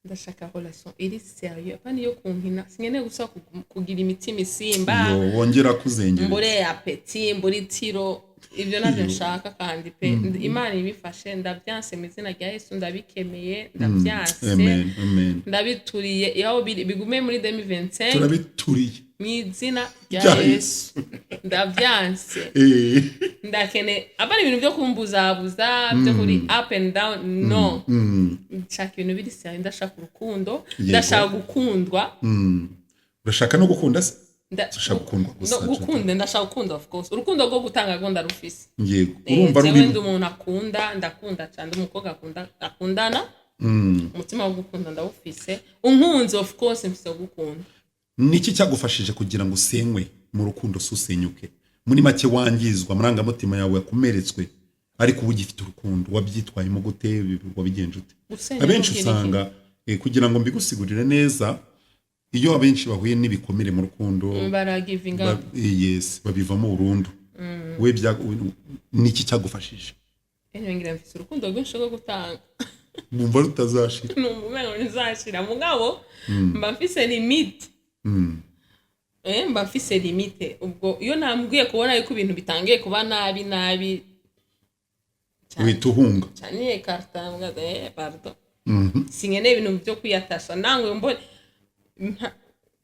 B: Ndashaka relation iri sérieux, apana iyo kunkina. Sinkeneye gusa kugira imitima isimba,
A: Yo, wongera kuzengereza.
B: Mbure appétit, mbure itiro, ibyo nabyo nshaka. Kandi pe, Imana ibifashe. Ndabyanse mu izina rya Yesu, ndabikemeye, ndabyanse.
A: Amen, amen.
B: Ndabituriye aho biri, bigume muri 2025.
A: Turabituriye.
B: Mu izina rya
A: Rya
B: Yesu, ndabyanse. Ndakene apana ibintu byo kumbuzabuza, byo kuri up and down, no. Nshaka ibintu biri sérieux. Ndashaka urukundo. Ndashaka gukundwa.
A: Urashaka no gukunda se? Ushaka gukundwa gusa,
B: No, gukunda, ndashaka gukunda, of course. Urukundo rwo gutanga rwo ndarufise.
A: Urumva
B: Jewe
A: rurimo.
B: Ndi umuntu akunda, ndakunda cyane. Ndi umukobwa akunda, akundana. Umutima wo gukunda ndawufise. Unkunze, of course mfise gukunda.
A: Niki cyagufashije kugira ngo usenywe mu rukundo si usenyuke? Muri make, wangizwa amarangamutima yawe yakomeretswe, ariko uba ugifite urukundo, wabyitwayemo gute? Wabigenje ute?
B: Gusenya
A: Abenshi
B: no kugira
A: usanga kugira ngo mbigusigurire neza, iyo abenshi bahuye n'ibikomere mu rukundo,
B: baragivinga.
A: Yes, babivamo burundu. We niki cyagufashije?
B: Anyway, ngira mfise urukundo rwinshi rwo gutanga.
A: Wumva rutazashira?
B: Numva umengo ntizashira, mugabo mba mfise limite. Mba mfise limite. Ubwo iyo nambwiye kubona yuko ibintu bitangiye kuba nabi nabi cyane,
A: Uhita uhunga.
B: Cyane karta mbwa, pardon, sinkeneye ibintu byo kwiyatasha. Nangwe mbone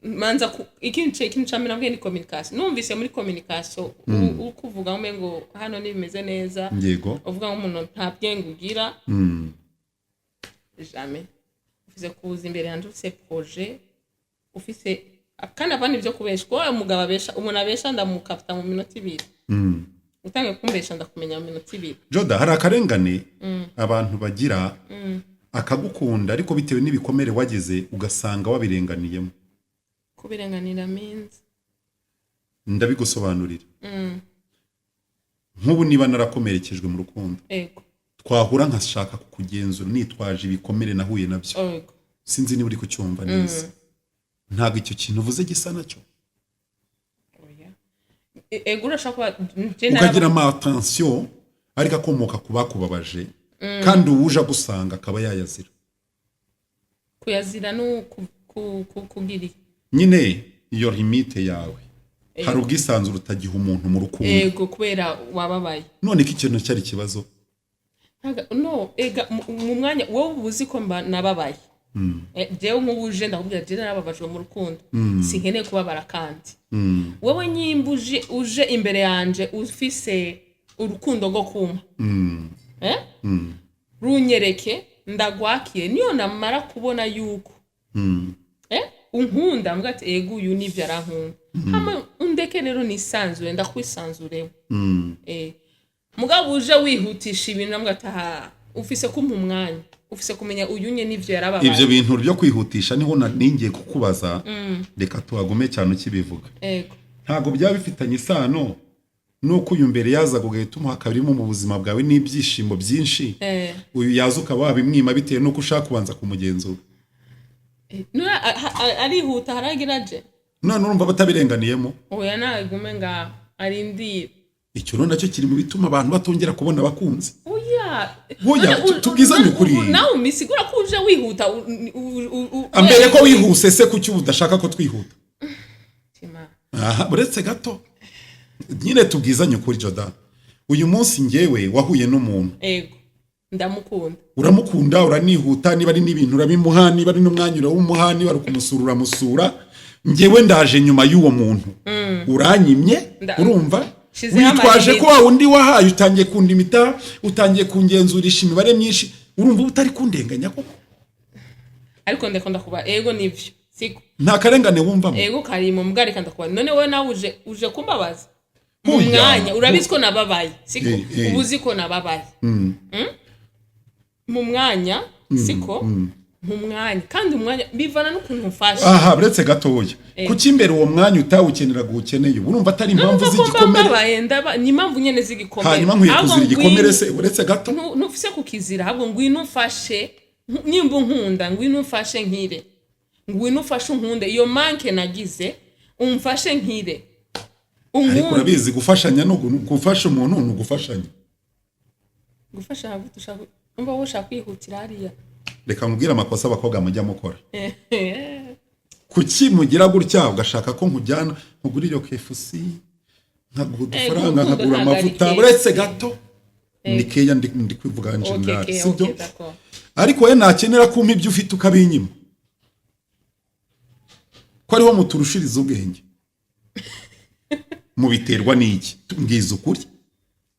B: manza ikintu ca mbere nabwiye ni communication. Numvise muri communication uri kuvuga ngo hano ntibimeze neza, uvuga nk'umuntu nta bwenge ugira. Jamais. Ufise kuza imbere yanjye ufise projet, ufise kandi apana ibyo kubesha, kuko umugabo abesha, umuntu abesha ndamukapta mu minota 2. Utangiye kumbesha ndakumenya mu minota 2.
A: Joda, hari akarengane abantu bagira, akagukunda ariko bitewe n'ibikomere wagize ugasanga wabirenganiyemo.
B: Kubirenganira means?
A: Ndabigusobanurira. Nk'ubu niba narakomerekejwe mu rukundo, twahura nkashaka kukugenzura nitwaje ibikomere nahuye nabyo. Sinzi niba uri kucyumva neza. Ntabwo icyo kintu uvuze gisa nacyo?
B: Oya. Ego, urashaka kuba je
A: Ukagira ama attention ariko akomoka ku bakubabaje, kandi uwuje agusanga akaba yayazira.
B: Kuyazira no kugira iki?
A: Nyine iyo limite yawe, hari ubwisanzure utagiha umuntu mu rukundo.
B: Ego, kubera wababaye.
A: None ko ikintu cyari ikibazo?
B: No, ega mu mwanya wowe uba uzi ko mba nababaye. Jewe nk'ubu uje ndakubwira, jewe narababajwe mu rukundo, sinkeneye kubabara. Kandi wowe nyimba uje imbere yanje ufise urukundo rwo kumpa, runyereke, ndagwakiye. Niyo namara kubona yuko unkunda, mbwa ati ego, uyu nibyo arankunda, hama undeke rero nisanzure, ndakwisanzureho. Mugabo uje wihutisha ibintu, nambwa ati aha ufise kumpa umwanya, ufise kumenya uyu nye n'ivyo yarababaye.
A: Ibyo bintu byo kwihutisha niho ningiye kukubaza. Reka tuhagume cyane ukibivuga.
B: Ego.
A: Ntabwo byaba bifitanye isano nuko uyu mbere yazaga ugahita umuha kabirimo mu buzima bwawe n'ibyishimo byinshi, uyu yaza ukaba wabimwima bitewe n'uko ushaka kubanza kumugenzura?
B: Nura arihuta haragira je.
A: None urumva batabirenganiyemo?
B: Oya, nagume ngaho arindire.
A: Icyo rero nacyo kiri mu bituma abantu batongera kubona abakunzi.
B: Oya.
A: Oya,
B: None
A: tubwizanye ukuri.
B: Nawe umisigura ko uje wihuta
A: Mbere ko wihuse se, kuki ubu udashaka ko twihuta?
B: Tima.
A: Aha, uretse gato nyine tubwizanye ukuri. Jordan, uyu munsi ngewe wahuye n'umuntu,
B: Ego, ndamukunda.
A: Uramukunda, uranihuta, niba ari n'ibintu urabimuha, niba ari n'umwanya urawumuha, niba ari ukumusura uramusura. Ngewe ndaje nyuma y'uwo muntu, uranyimye. Urumva?
B: Shizeho
A: Witwaje ko
B: ama limites.
A: wa wundi wahaye, utangiye kundimita, utangiye kungenzurisha imibare myinshi. Urumva uba utari kundenganya koko?
B: Ariko ndakunda kuba, ego nivyo, siko?
A: Nta karengane wumvamo?
B: Ego, karimo, mbwa reka ndakuba. None wowe nawe uje kumbabaza mu
A: Oya.
B: mwanya urabizi ko nababaye, siko?
A: Eh.
B: Uba uzi ko nababaye. Mu mwanya, siko? Mu mwanya, kandi umwanya bivana n'ukuntu mfashe.
A: Aha, uretse gatoya, kuki imbere uwo mwanya utawukeneraga uwukeneye ubu? Urumva atari impamvu
B: Numva ko mba
A: z'igikomere?
B: mbabaye, ndaba ni impamvu nyene z'igikomere.
A: Hanyuma nkwiye
B: Ahubwo
A: kuzira igikomere
B: ngwino-
A: se? Uretse gato.
B: Ntufise kukizira, ahubwo ngwino umfashe. Nimba unkunda, ngwino umfashe nkire, ngwino ufashe unkunde, iyo manque nagize umfashe nkire.
A: Ariko
B: Unkunde.
A: urabizi, gufashanya no gufasha umuntu ni ugufashanya.
B: Gufasha ntabwo dushaka, umva wowe ushaka kwihutira hariya.
A: Reka nkubwire amakosa abakobwa mujya mukora. Kuki mugira gutya, ugashaka ko nkujyana nkugura iyo KFC, nkaguha udufaranga,
B: urukundo
A: nkagura
B: ntabwo ari
A: amavuta?
B: KFC.
A: Uretse gato, ni keya, ndi kwivuga en général, sibyo?
B: Okay, d'accord.
A: Ariko wowe nakenera kumpa ibyo ufite ukabinyima, ko ariho muturushiriza ubwenge. Mubiterwa n'iki? Mbwiza ukuri.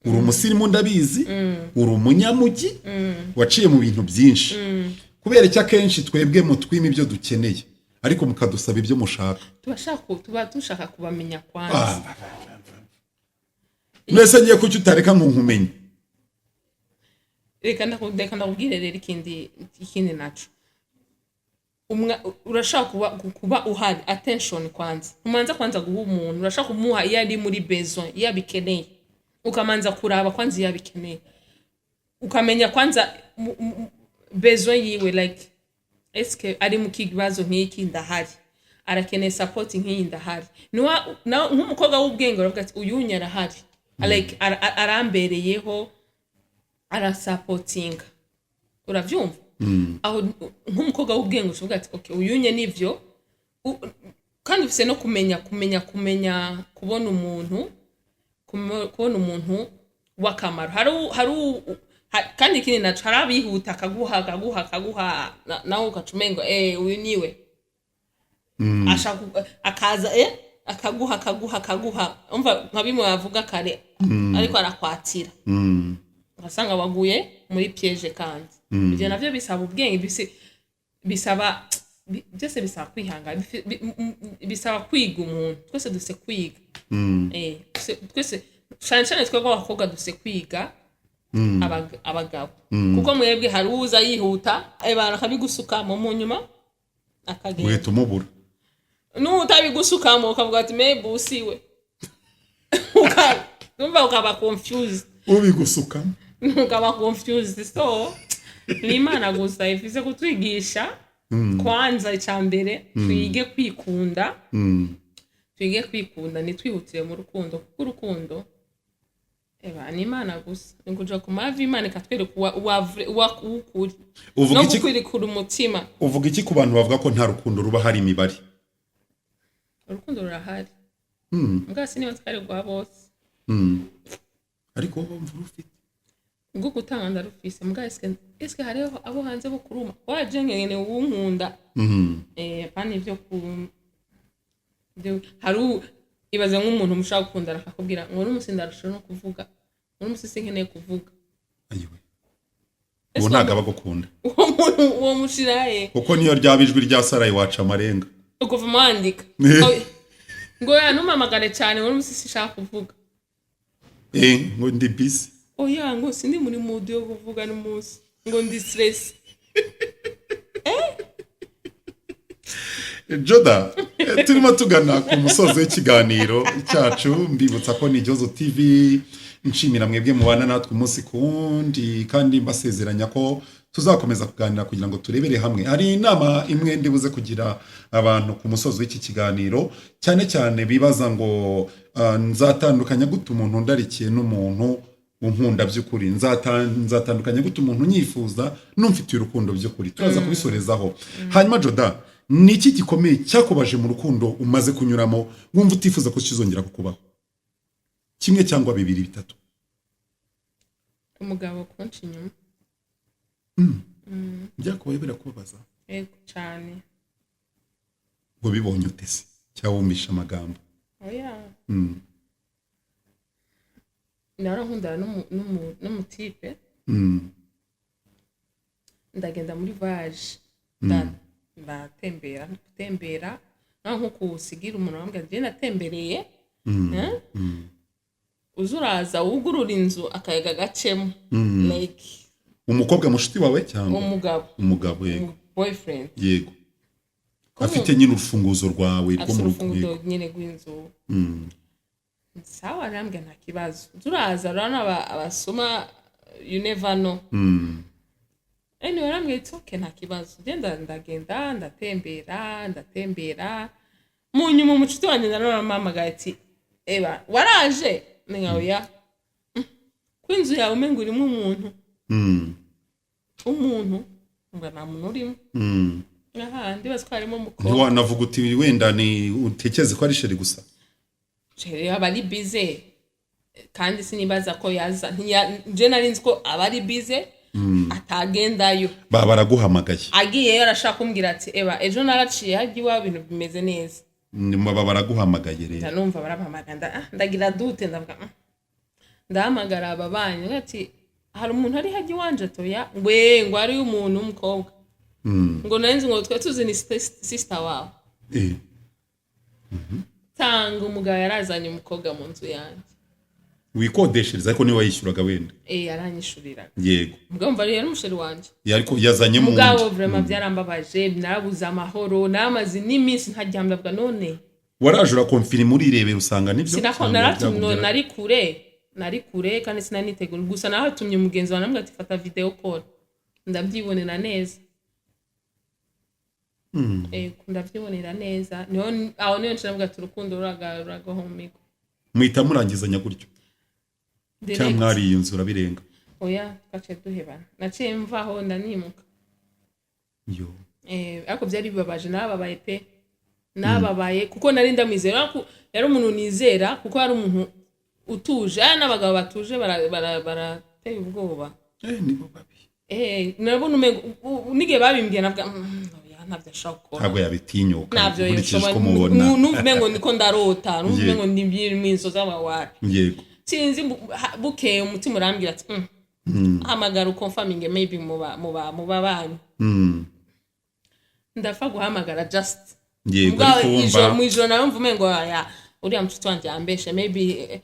A: Uri umusirimu, ndabizi, uri umunyamujyi waciye mu bintu byinshi. Kubera icyo akenshi twebwe mutwima ibyo dukeneye, ariko mukadusaba ibyo mushaka?
B: Tuba dushaka kubamenya kwanza.
A: Mwese ngiye, kuki utareka ngo nkumenye?
B: Reka ndakubwire rero ikindi naco. Urashaka kuba uhari, attention kwanza, umanza kwanza guha umuntu, urashaka kumuha iyo ari muri besoin, iyo abikeneye, ukamanza kuraba kwanza iyo abikeneye, ukamenya kwanza besoin yiwe, like eske ari mu kibazo nk'iki, ndahari, arakeneye support nk'iyi, ndahari. Nk'umukobwa w'ubwenge uravuga ati uyu arahari, like arambereyeho, arasapotinga, uravyumva? Aho nk'umukobwa w'ubwenge ushobora ati okay, uyunye nivyo. Kandi ufise no kumenya kubona umuntu, kubona umuntu w'akamaro. Hari kandi ikindi naco, hari abihuta, akaguha, akaguha, akaguha, nawe ugaca umengo uyu niwe ashaka akaza akaguha, akaguha, akaguha, umva nka bimwe bavuga kare, ariko arakwatira, ugasanga waguye muri piège. Kandi ibyo navyo bisaba ubwenge, bisaba byose, bisaba kwihangana, bisaba kwiga umuntu. Twese dufise kwiga. Twese cane cane twebwe abakobwa dufise kwiga abagabo, kuko mwebwe hari uza yihuta, abantu akabigusukamo, mu nyuma akagenda.
A: Uhita umubura.
B: N'utabigusukamo ukavuga ati maybe usiwe, umva ukaba confused.
A: Ubigusukamo.
B: Ukaba confused. So ni Imana gusa ifise kutwigisha. Kwanza icya mbere, twige kwikunda, twige kwikunda, ntitwihutire mu rukundo, kuko urukundo eba ni Imana gusa, ni kuja ku mavi, Imana ikatwereka uwukuri
A: Uvuga
B: no
A: iki?
B: gukwirikura umutima.
A: Uvuga iki ku bantu bavuga ko nta rukundo ruba, hari imibare?
B: Urukundo rurahari, mbwa niba twari guha bose.
A: Ariko wowe wumva urufite?
B: Ubwo gutanga ndarufise, mbwa eske hariho abo hanze bo kuruma waje nkene uwunkunda, pani ibyo ku hari ibaze nk'umuntu mushaka gukundana akakubwira ngo n'umunsi ndarusha no kuvuga, ngo n'umunsi sinkeneye kuvuga.
A: Ayiwe, uwo ntabwo aba agukunda.
B: Uwo muntu uwo mushirahe?
A: Kuko niyo ryaba ijwi rya Sarayi waca amarenga.
B: Ukuva mwandika ngo ya ntumamagare cyane, ngo n'umunsi sinshaka kuvuga.
A: Ngo ndi busy.
B: Oya, ngo sindi muri mood yo kuvuga n'umunsi, ngo ndi stress.
A: Joda, turimo tugana ku musozo w'ikiganiro cyacu. Mbibutsa ko ni Igihozo TV. Nshimira mwebwe mubana natwe umunsi ku wundi, kandi mbasezeranya ko tuzakomeza kuganira kugira ngo turebere hamwe. Hari inama imwe ndibuze kugira abantu ku musozo w'iki kiganiro, cyane cyane bibaza ngo nzatandukanya gute umuntu ndarikiye n'umuntu unkunda by'ukuri? Nzatandukanya gute umuntu unyifuza n'umfitiye urukundo by'ukuri? Turaza kubisorezaho. Hanyuma Joda, ni iki gikomeye cyakubaje mu rukundo umaze kunyuramo, wumva utifuza ko kizongera kukubaho? Kimwe cyangwa bibiri, bitatu.
B: Umugabo kunca inyuma.
A: Byakubaye birakubabaza?
B: Yego, cyane.
A: Ngo bibonye ute se, cyangwa wumvishe amagambo?
B: Oya. Nahora nkundana n'umutipe. Ndagenda muri voyage, ndatembera, gutembera naho nkuko usigira umuntu wambwira, njye natembereye, eh? Uza uraza wugurura inzu, akayaga gacemo, like.
A: Umukobwa mushuti wawe cyangwa?
B: Umugabo.
A: Umugabo, yego.
B: Boyfriend.
A: Yego, afite nyine urufunguzo rwawe rwo
B: Afite
A: mu rugo.
B: urufunguzo nyine rw'inzu. Sawa, arambwira nta kibazo, uza uraza, urabona abasuma, you never know. Anyway, arambwira ati okay, nta kibazo. Ngenda, ndagenda, ndatembera, ndatembera. Mu nyuma umucuti wanjye naramuhamagaye ati: "Eba, waraje?" Ni oya. Ko inzu yawe umenga urimo umuntu?" Umuntu ngo nta muntu urimo. Aha ndibaza ko harimo umukobwa.
A: Ntiwanavuga uti wenda ni utekereze ko ari chéri gusa?
B: Chéri aba ari busy, kandi sinibaza ko yaza. Nje nari nzi ko aba ari busy, atagendayo.
A: Baba baraguhamagaye.
B: Agiyeyo arashaka kumbwira ati: "Eba, ejo naraciye hajya iwawe, ibintu bimeze neza."
A: Nyuma baba baraguhamagaye rero.
B: Ndanumva barampamagara, ndagira dute, ndavuga, ndahamagara aba banyi ati: "Hari umuntu ari hajya iwanje?" Toya ngwe ngo ari umuntu w'umukobwa, ngo nari nzi ngo twe tuzi ni sister wawe. Tanga umugabo yarazanye umukobwa mu nzu yanjye.
A: Wikodeshereza, ariko niwe wayishyuraga wenda?
B: Eh, yaranyishuriraga. Mugabo mva yari umuchéri wanje.
A: Ariko yazanye mu
B: Mugabo
A: wundi.
B: Vraiment byarambabaje, narabuze amahoro, namaze n'iminsi ntaryamye, ndavuga none.
A: Waraje uraconfirma, urirebera, usanga nibyo?
B: Sinako
A: Cyangwa
B: naratumye.
A: byagumye?
B: Nari kure, nari kure kandi sinanitegura. Gusa nahatumye umugenzi wawe, namubwira ati: "Fata video call, ndabyibonera neza." Ego, ndabyibonera neza. Niho aho niho nshira ati urukundo ruragahomeka.
A: Muhita murangizanya gutyo cyangwa mwariye inzu urabirenga?
B: Oya, twaciye duhebana, naciye mvaho, ndanimuka.
A: Yo.
B: Eh, ariko byari bibabaje, nababaye pe, nababaye kuko nari ndamwizera. Ariko yari umuntu nizera, kuko yari umuntu utuje. Aya n'abagabo batuje barateye ubwoba.
A: Eh, nibo babi.
B: Eh, nabona umengo n'igihe babimbwiye navuga: oya, ntabyo ashobora gukora."
A: Ntabwo yabitinyuka.
B: Ntabyo
A: Nkurikije
B: yoshobora.
A: uko mubona.
B: Numva umengo niko ndarota, numva umengo ndi mu inzozi z'amawari. Sinzi, bukeye umutima urambwira ati: hamagara uconfirminge, maybe muba banyu." Ndapfa guhamagara just. Mugabo
A: Ariko wumva
B: mu ijoro nawe mva umengo aya uriya mucuti wanjye yambeshe, maybe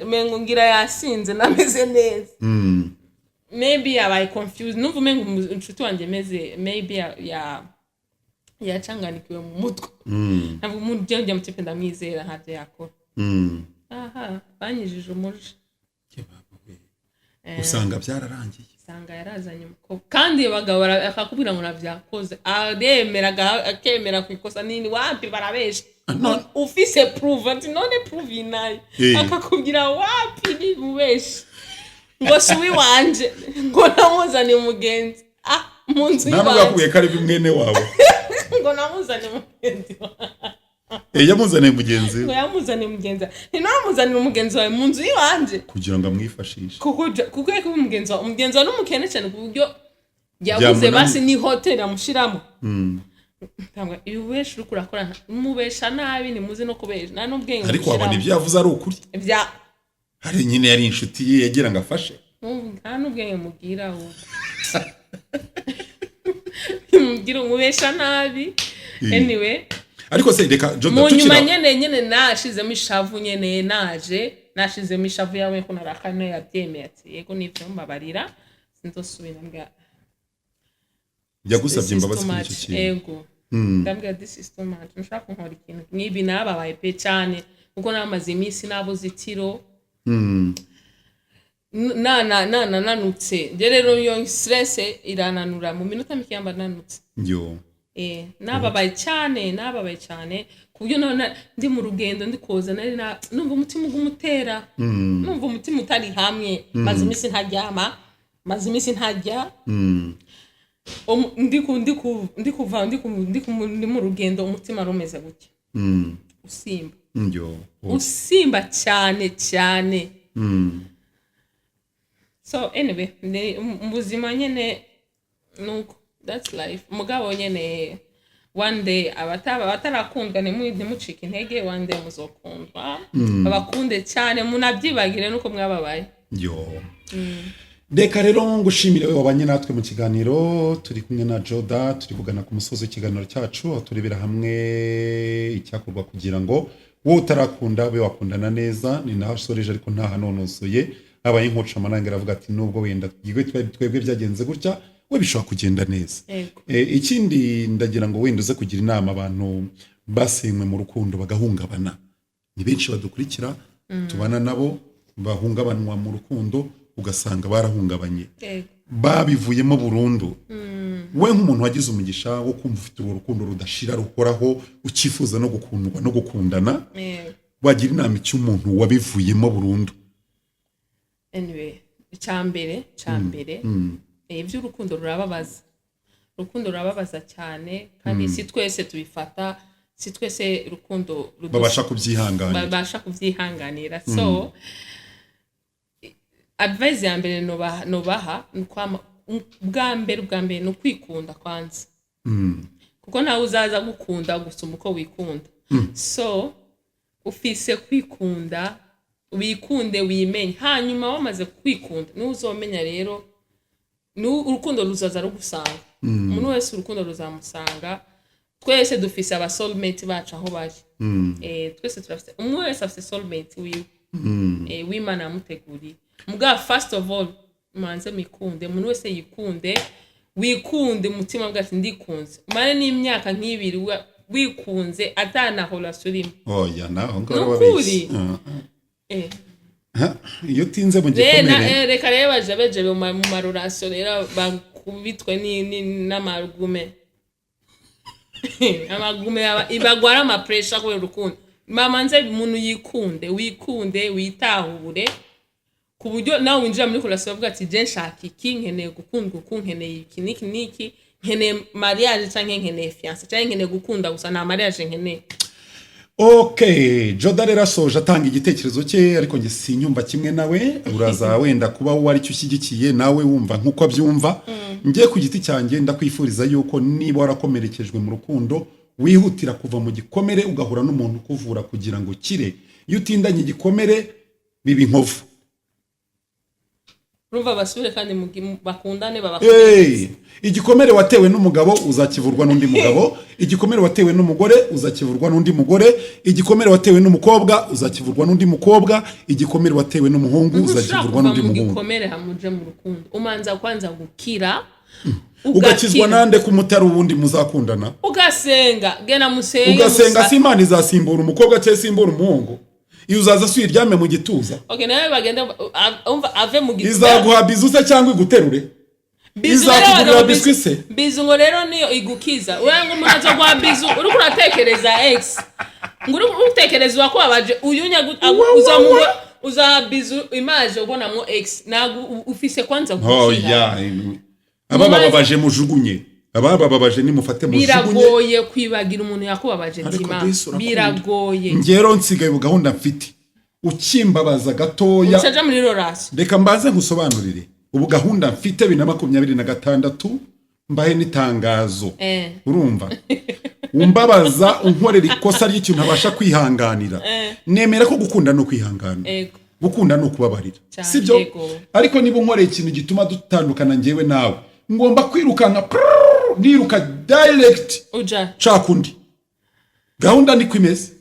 B: umengo ngira yasinze, nameze neza, maybe yabaye confused. Numva umengo inshuti wanjye meze maybe yacanganikiwe mu mutwe. Ntabwo umuntu ujya mutipe ndamwizera, ntabyo yakora. Aha banyijije umuja.
A: Usanga byararangiye.
B: Usanga yarazanye umukobwa, kandi abagabo akakubwira ngo ntabyakoze, aremera, akemera ku ikosa nini. Wapi, barabesha. Ufise proof, ati none proof inayo? Akakubwira wapi, ni mubeshi, ngo si uwiwanje, ngo namuzaniye umugenzi mu nzu
A: Ntabwo
B: y'iwanje.
A: yakubwiye ko ari mwene wabo?
B: Ngo namuzaniye umugenzi wawe.
A: Eh, yamuzaniye mugenzi we.
B: Ngo yamuzaniye umugenzi wawe, ntinamuzanire umugenzi wawe mu nzu y'iwanje.
A: Kugira ngo amwifashishe.
B: Kuko yari kuba umugenzi wawe, umugenzi wawe n'umukene cyane ku buryo yabuze
A: Byamunaniye.
B: basi ni hoteli amushiramo. Ntabwo ibi ubesha uriko urakora, mubesha nabi, ntimuzi no kubesha, nta n'ubwenge
A: Ariko wabona
B: mushyiramo.
A: ibyo yavuze ari ukuri.
B: Bya
A: Hari nyine yari inshuti ye, yagira ngo afashe.
B: Nta n'ubwenge mugira, ahubwo mugira umubesha nabi. Anyway.
A: Ariko se reka Jordan,
B: Mu nyuma nyene nashizemo ishavu, nyene naje nashizemo ishavu yawe ko narakaye, yabyemeye ati yego nivyo, mbabarira, sinzosubira. Mbwa
A: Yagusabye imbabazi kuri icyo kintu?
B: Ego. Ndambwira: "This is too much, nshaka kunkora ikintu nk'ibi." Nababaye pe cyane, kuko namaze iminsi nabuze itiro, nananutse. Nje rero iyo stress irananura, mu minota mike yamba nanutse.
A: Yo.
B: Eh, nababaye cyane, nababaye cyane ku buryo none ndi mu rugendo, ndi koza, nari numva umutima ugumutera, numva umutima utari hamwe. Maze iminsi ntaryama, maze iminsi ntarya. Ndi kuva ndi mu rugendo, umutima wari umeze gutya, usimba.
A: Yo.
B: Usimba cyane cyane. So anyway, mu buzima nyene nuko, that's life. Mugabo nyene One day, abatarakundwa, ntimucike intege. One day muzokundwa, babakunde cyane, munabyibagire nuko mwababaye.
A: Yo, reka rero ngushimire wowe wabanye natwe mu kiganiro. Turi kumwe na Joda, turi kugana ku musozi w'ikiganiro cyacu, aho turebera hamwe icyakorwa kugira ngo wowe utarakunda ube wakundana neza. Ni naho asoreje, ariko ntahanonosoye, habaye inkoca amananga, aravuga ati nubwo wenda twebwe byagenze gutya, we bishobora kugenda neza. Ikindi ndagira ngo wenda uze kugira inama abantu basenywe mu rukundo bagahungabana. Ni benshi badukurikira, tubana nabo, bahungabanwa mu rukundo, ugasanga barahungabanye, babivuyemo burundu. We nk'umuntu wagize umugisha wo kumva ufite urwo rukundo rudashira, ruhoraho, ukifuza no gukundwa no gukundana, wagira inama icyo umuntu wabivuyemo burundu?
B: Anyway, icya mbere, iby'urukundo rurababaza. Urukundo rurababaza cyane, kandi si twese tubifata, si twese urukundo
A: babasha kubyihanganira.
B: Babasha kubyihanganira. So advice ya mbere nobaha ni ubwa mbere ni ukwikunda kwanza, kuko ntawe uzaza gukunda gusumba uko wikunda. So ufise kwikunda, wikunde, wimenye. Hanyuma wamaze kwikunda, niwe uzomenya rero, ni urukundo ruzaza rugusanga. Umuntu wese urukundo ruzamusanga. Twese dufise aba soulmate bacu aho bari. Twese turafise, umwe wese afise soulmate wiwe, w'Imana yamuteguriye. Mugabo first of all, mubanze mwikunde. Umuntu wese yikunde, wikunde umutima bwacu, ndikunze. Umare n'imyaka nk'ibiri wikunze, atana relation urimo.
A: Oya, naho ngaho
B: Ni ukuri.
A: wabeshye. Iyo utinze mu gikomere.
B: Reka rero baje beje mu ma relation rero, bakubitwe n'amagume, amagume bagwara ama pressure kubera urukundo. Mamanze umuntu yikunde, wikunde, witahure, ku buryo nawe winjira muri relation bavuga ati: "Je nshaka iki? Nkeneye gukundwa uku, nkeneye iki n'iki n'iki, nkeneye mariage canke nkeneye fiancé canke nkeneye gukunda gusa, nta mariage nkeneye."
A: Ok, Joda rero asoje atanga igitekerezo cye, ariko njye sinyumva kimwe nawe. Uraza wenda kuba wowe aricyo ushyigikiye, nawe wumva nk'uko abyumva. Njye ku giti cyanjye ndakwifuriza yuko niba warakomerekejwe mu rukundo, wihutira kuva mu gikomere, ugahura n'umuntu ukuvura kugira ngo ukire. Iyo utindanye igikomere, biba inkovu.
B: Urumva, basubire kandi bakundane,
A: Hey! Igikomere watewe n'umugabo uzakivurwa n'undi mugabo, igikomere watewe n'umugore uzakivurwa n'undi mugore, igikomere watewe n'umukobwa uzakivurwa n'undi mukobwa, igikomere watewe n'umuhungu
B: Ntushobora
A: uzakivurwa
B: kuva
A: n'undi
B: mu
A: muhungu.
B: gikomere hamuje mu rukundo. Umanza kwanza gukira.
A: Ugakizwa
B: Ugakira.
A: nande ko umutari uwundi muzakundana?
B: Ugasenga, gena musenge.
A: Ugasenga si Imana izasimbura umukobwa cyangwa isimbura umuhungu? Iyo uzaza si uyiryame mu gituza?
B: Okay, nawe bagende, umva, ave mu gituza.
A: Izaguha bizu se cyangwa iguterure?
B: Bizu rero
A: Izakugurira
B: bagabo
A: biswi se?
B: Bizu ngo rero niyo igukiza? Uriya ngo umuntu azoguha bizu, uriko uratekereza ex, ngo uri utekereza uwakubabaje, uyu nyagu uzamuha, uzaha bizu image ubonamwo ex. Ntabwo ufise kwanza gukira.
A: Oya, ababababaje mujugunye, ababababaje nimufate mujugunye.
B: Biragoye kwibagira umuntu yakubabaje.
A: Ariko
B: Tima,
A: disi urakunda.
B: biragoye.
A: Ngero nsigaye ubu gahunda mfite, ukimbabaza gatoya,
B: ucaja muri relation.
A: Reka mbanze nkusobanurire. Ubu gahunda mfite 2026, mbahe n'itangazo. Urumva, umbabaza, unkorera ikosa ry'ikintu ntabasha kwihanganira, nemera ko gukunda ni ukwihangana. Gukunda ni ukubabarira.
B: Cyane,
A: sibyo?
B: yego.
A: Ariko niba unkoreye ikintu gituma dutandukana njyewe nawe, ngomba kwirukanka prrrr, niruka direct.
B: Uja
A: Nshaka undi. Gahunda niko imeze.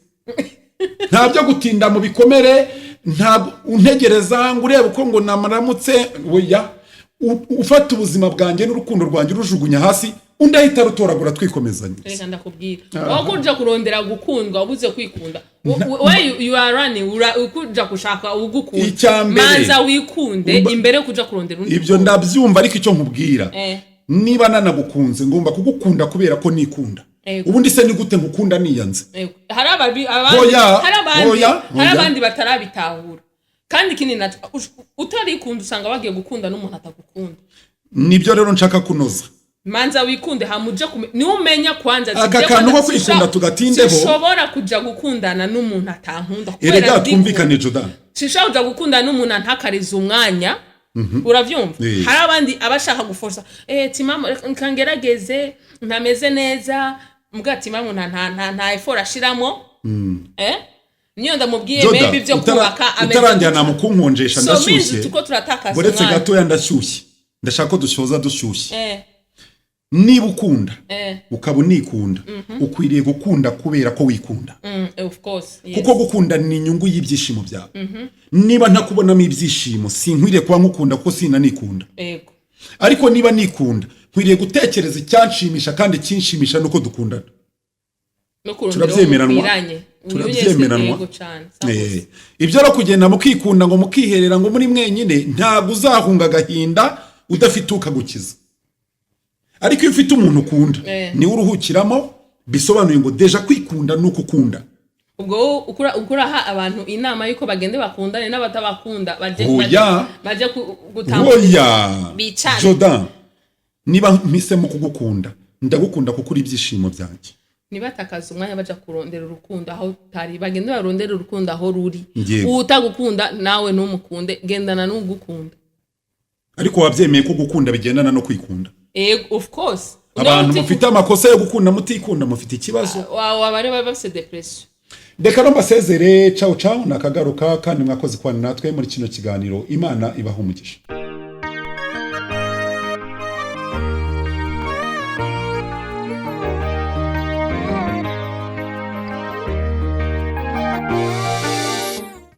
A: Nta byo gutinda mu bikomere, ntabwo untegereza ngo urebe uko ngo namaramutse. Oya, ufata ubuzima bwanjye n'urukundo rwanjye urujugunya hasi, undi ahita arutoragura, twikomezanya.
B: Reka ndakubwira, wowe kuja kurondera gukundwa ubuze kwikunda, we you are running, ukuja gushaka ugukunda.
A: Icya mbere-
B: Manza wikunde imbere yo kuja kurondera undi.
A: Ibyo ndabyumva, ariko icyo nkubwira, niba nanagukunze, ngomba kugukunda kubera ko nikunda. Ubundi se ni gute ngukunda niyanze?
B: Yego. Hari abandi
A: Oya,
B: hari abandi
A: oya,
B: hari
A: oya.
B: abandi batarabitahura. Kandi ikindi naco, utarikunda usanga bagiye gukunda n'umuntu atagukunda.
A: Nibyo rero nshaka kunoza.
B: Manza wikunde, hamuje niwe umenya kwanza ati,
A: Aka
B: "Jewe
A: kantu ko
B: kwanza
A: kwikunda tugatindeho."
B: Sinshobora kuja gukundana n'umuntu atankunda kubera
A: Erega
B: ndikunda.
A: twumvikane, Jordan.
B: Sinshobora kuja gukundana n'umuntu antakariza umwanya, uravyumva? Hari abandi abashaka guforsa, timama, reka ngerageze, ntameze neza. Mbwa ati impamvu nta effort ashiramo, niyo ndamubwiye
A: Joda,
B: maybe ibyo kubaka ameze
A: utaranjyana
B: gutya.
A: mu kunkonjesha,
B: So means
A: ndashyushye.
B: tuko turatakaza
A: Uretse
B: umwanya.
A: gatoya, ndashyushye, ndashaka ko dushoza dushyushye. Niba ukunda, ukaba unikunda, ukwiriye gukunda kubera ko wikunda.
B: Of course, yes.
A: Kuko gukunda ni inyungu y'ibyishimo byawe. Niba ntakubonamo ibyishimo, sinkwiriye kuba nkukunda kuko sinanikunda. Ariko niba nikunda, nkwiriye gutekereza icyanshimisha, kandi ikinshimisha nuko dukundana.
B: No kurondera uwo
A: Turabyemeranwa?
B: mukwiranye.
A: Turabyemeranwa?
B: Yego cane.
A: Ibyo rero kugenda mukikunda, ngo mukiherera, ngo muri mwenyine, ntabwo uzahunga agahinda udafite ukagukiza. Ariko iyo ufite umuntu ukunda, niwe uruhukiramo. Bisobanuye ngo déjà kwikunda ni uko ukunda.
B: Ubwo wowe ukuraha abantu inama y'uko bagende bakundane n'abatabakunda, baje
A: Oya.
B: baje gutambuka
A: Oya.
B: bicane.
A: Jordan, niba mpisemo kugukunda, ndagukunda kuko uri ibyishimo byanjye.
B: Ntibatakaze umwanya baja kurondera urukundo aho utari, bagende barondere urukundo aho ruri. Utagukunda nawe ntumukunde, gendana n'ugukunda.
A: Ariko wabyemeye ko gukunda bigendana no kwikunda?
B: Ego, of course.
A: Abantu mufite amakosa yo gukunda mutikunda, mufite ikibazo.
B: Waba bari bafite depression.
A: Reka no mbasezere. Cawu cawu, nakagaruka. Kandi mwakoze kubana natwe muri kino kiganiro. Imana ibaha umugisha.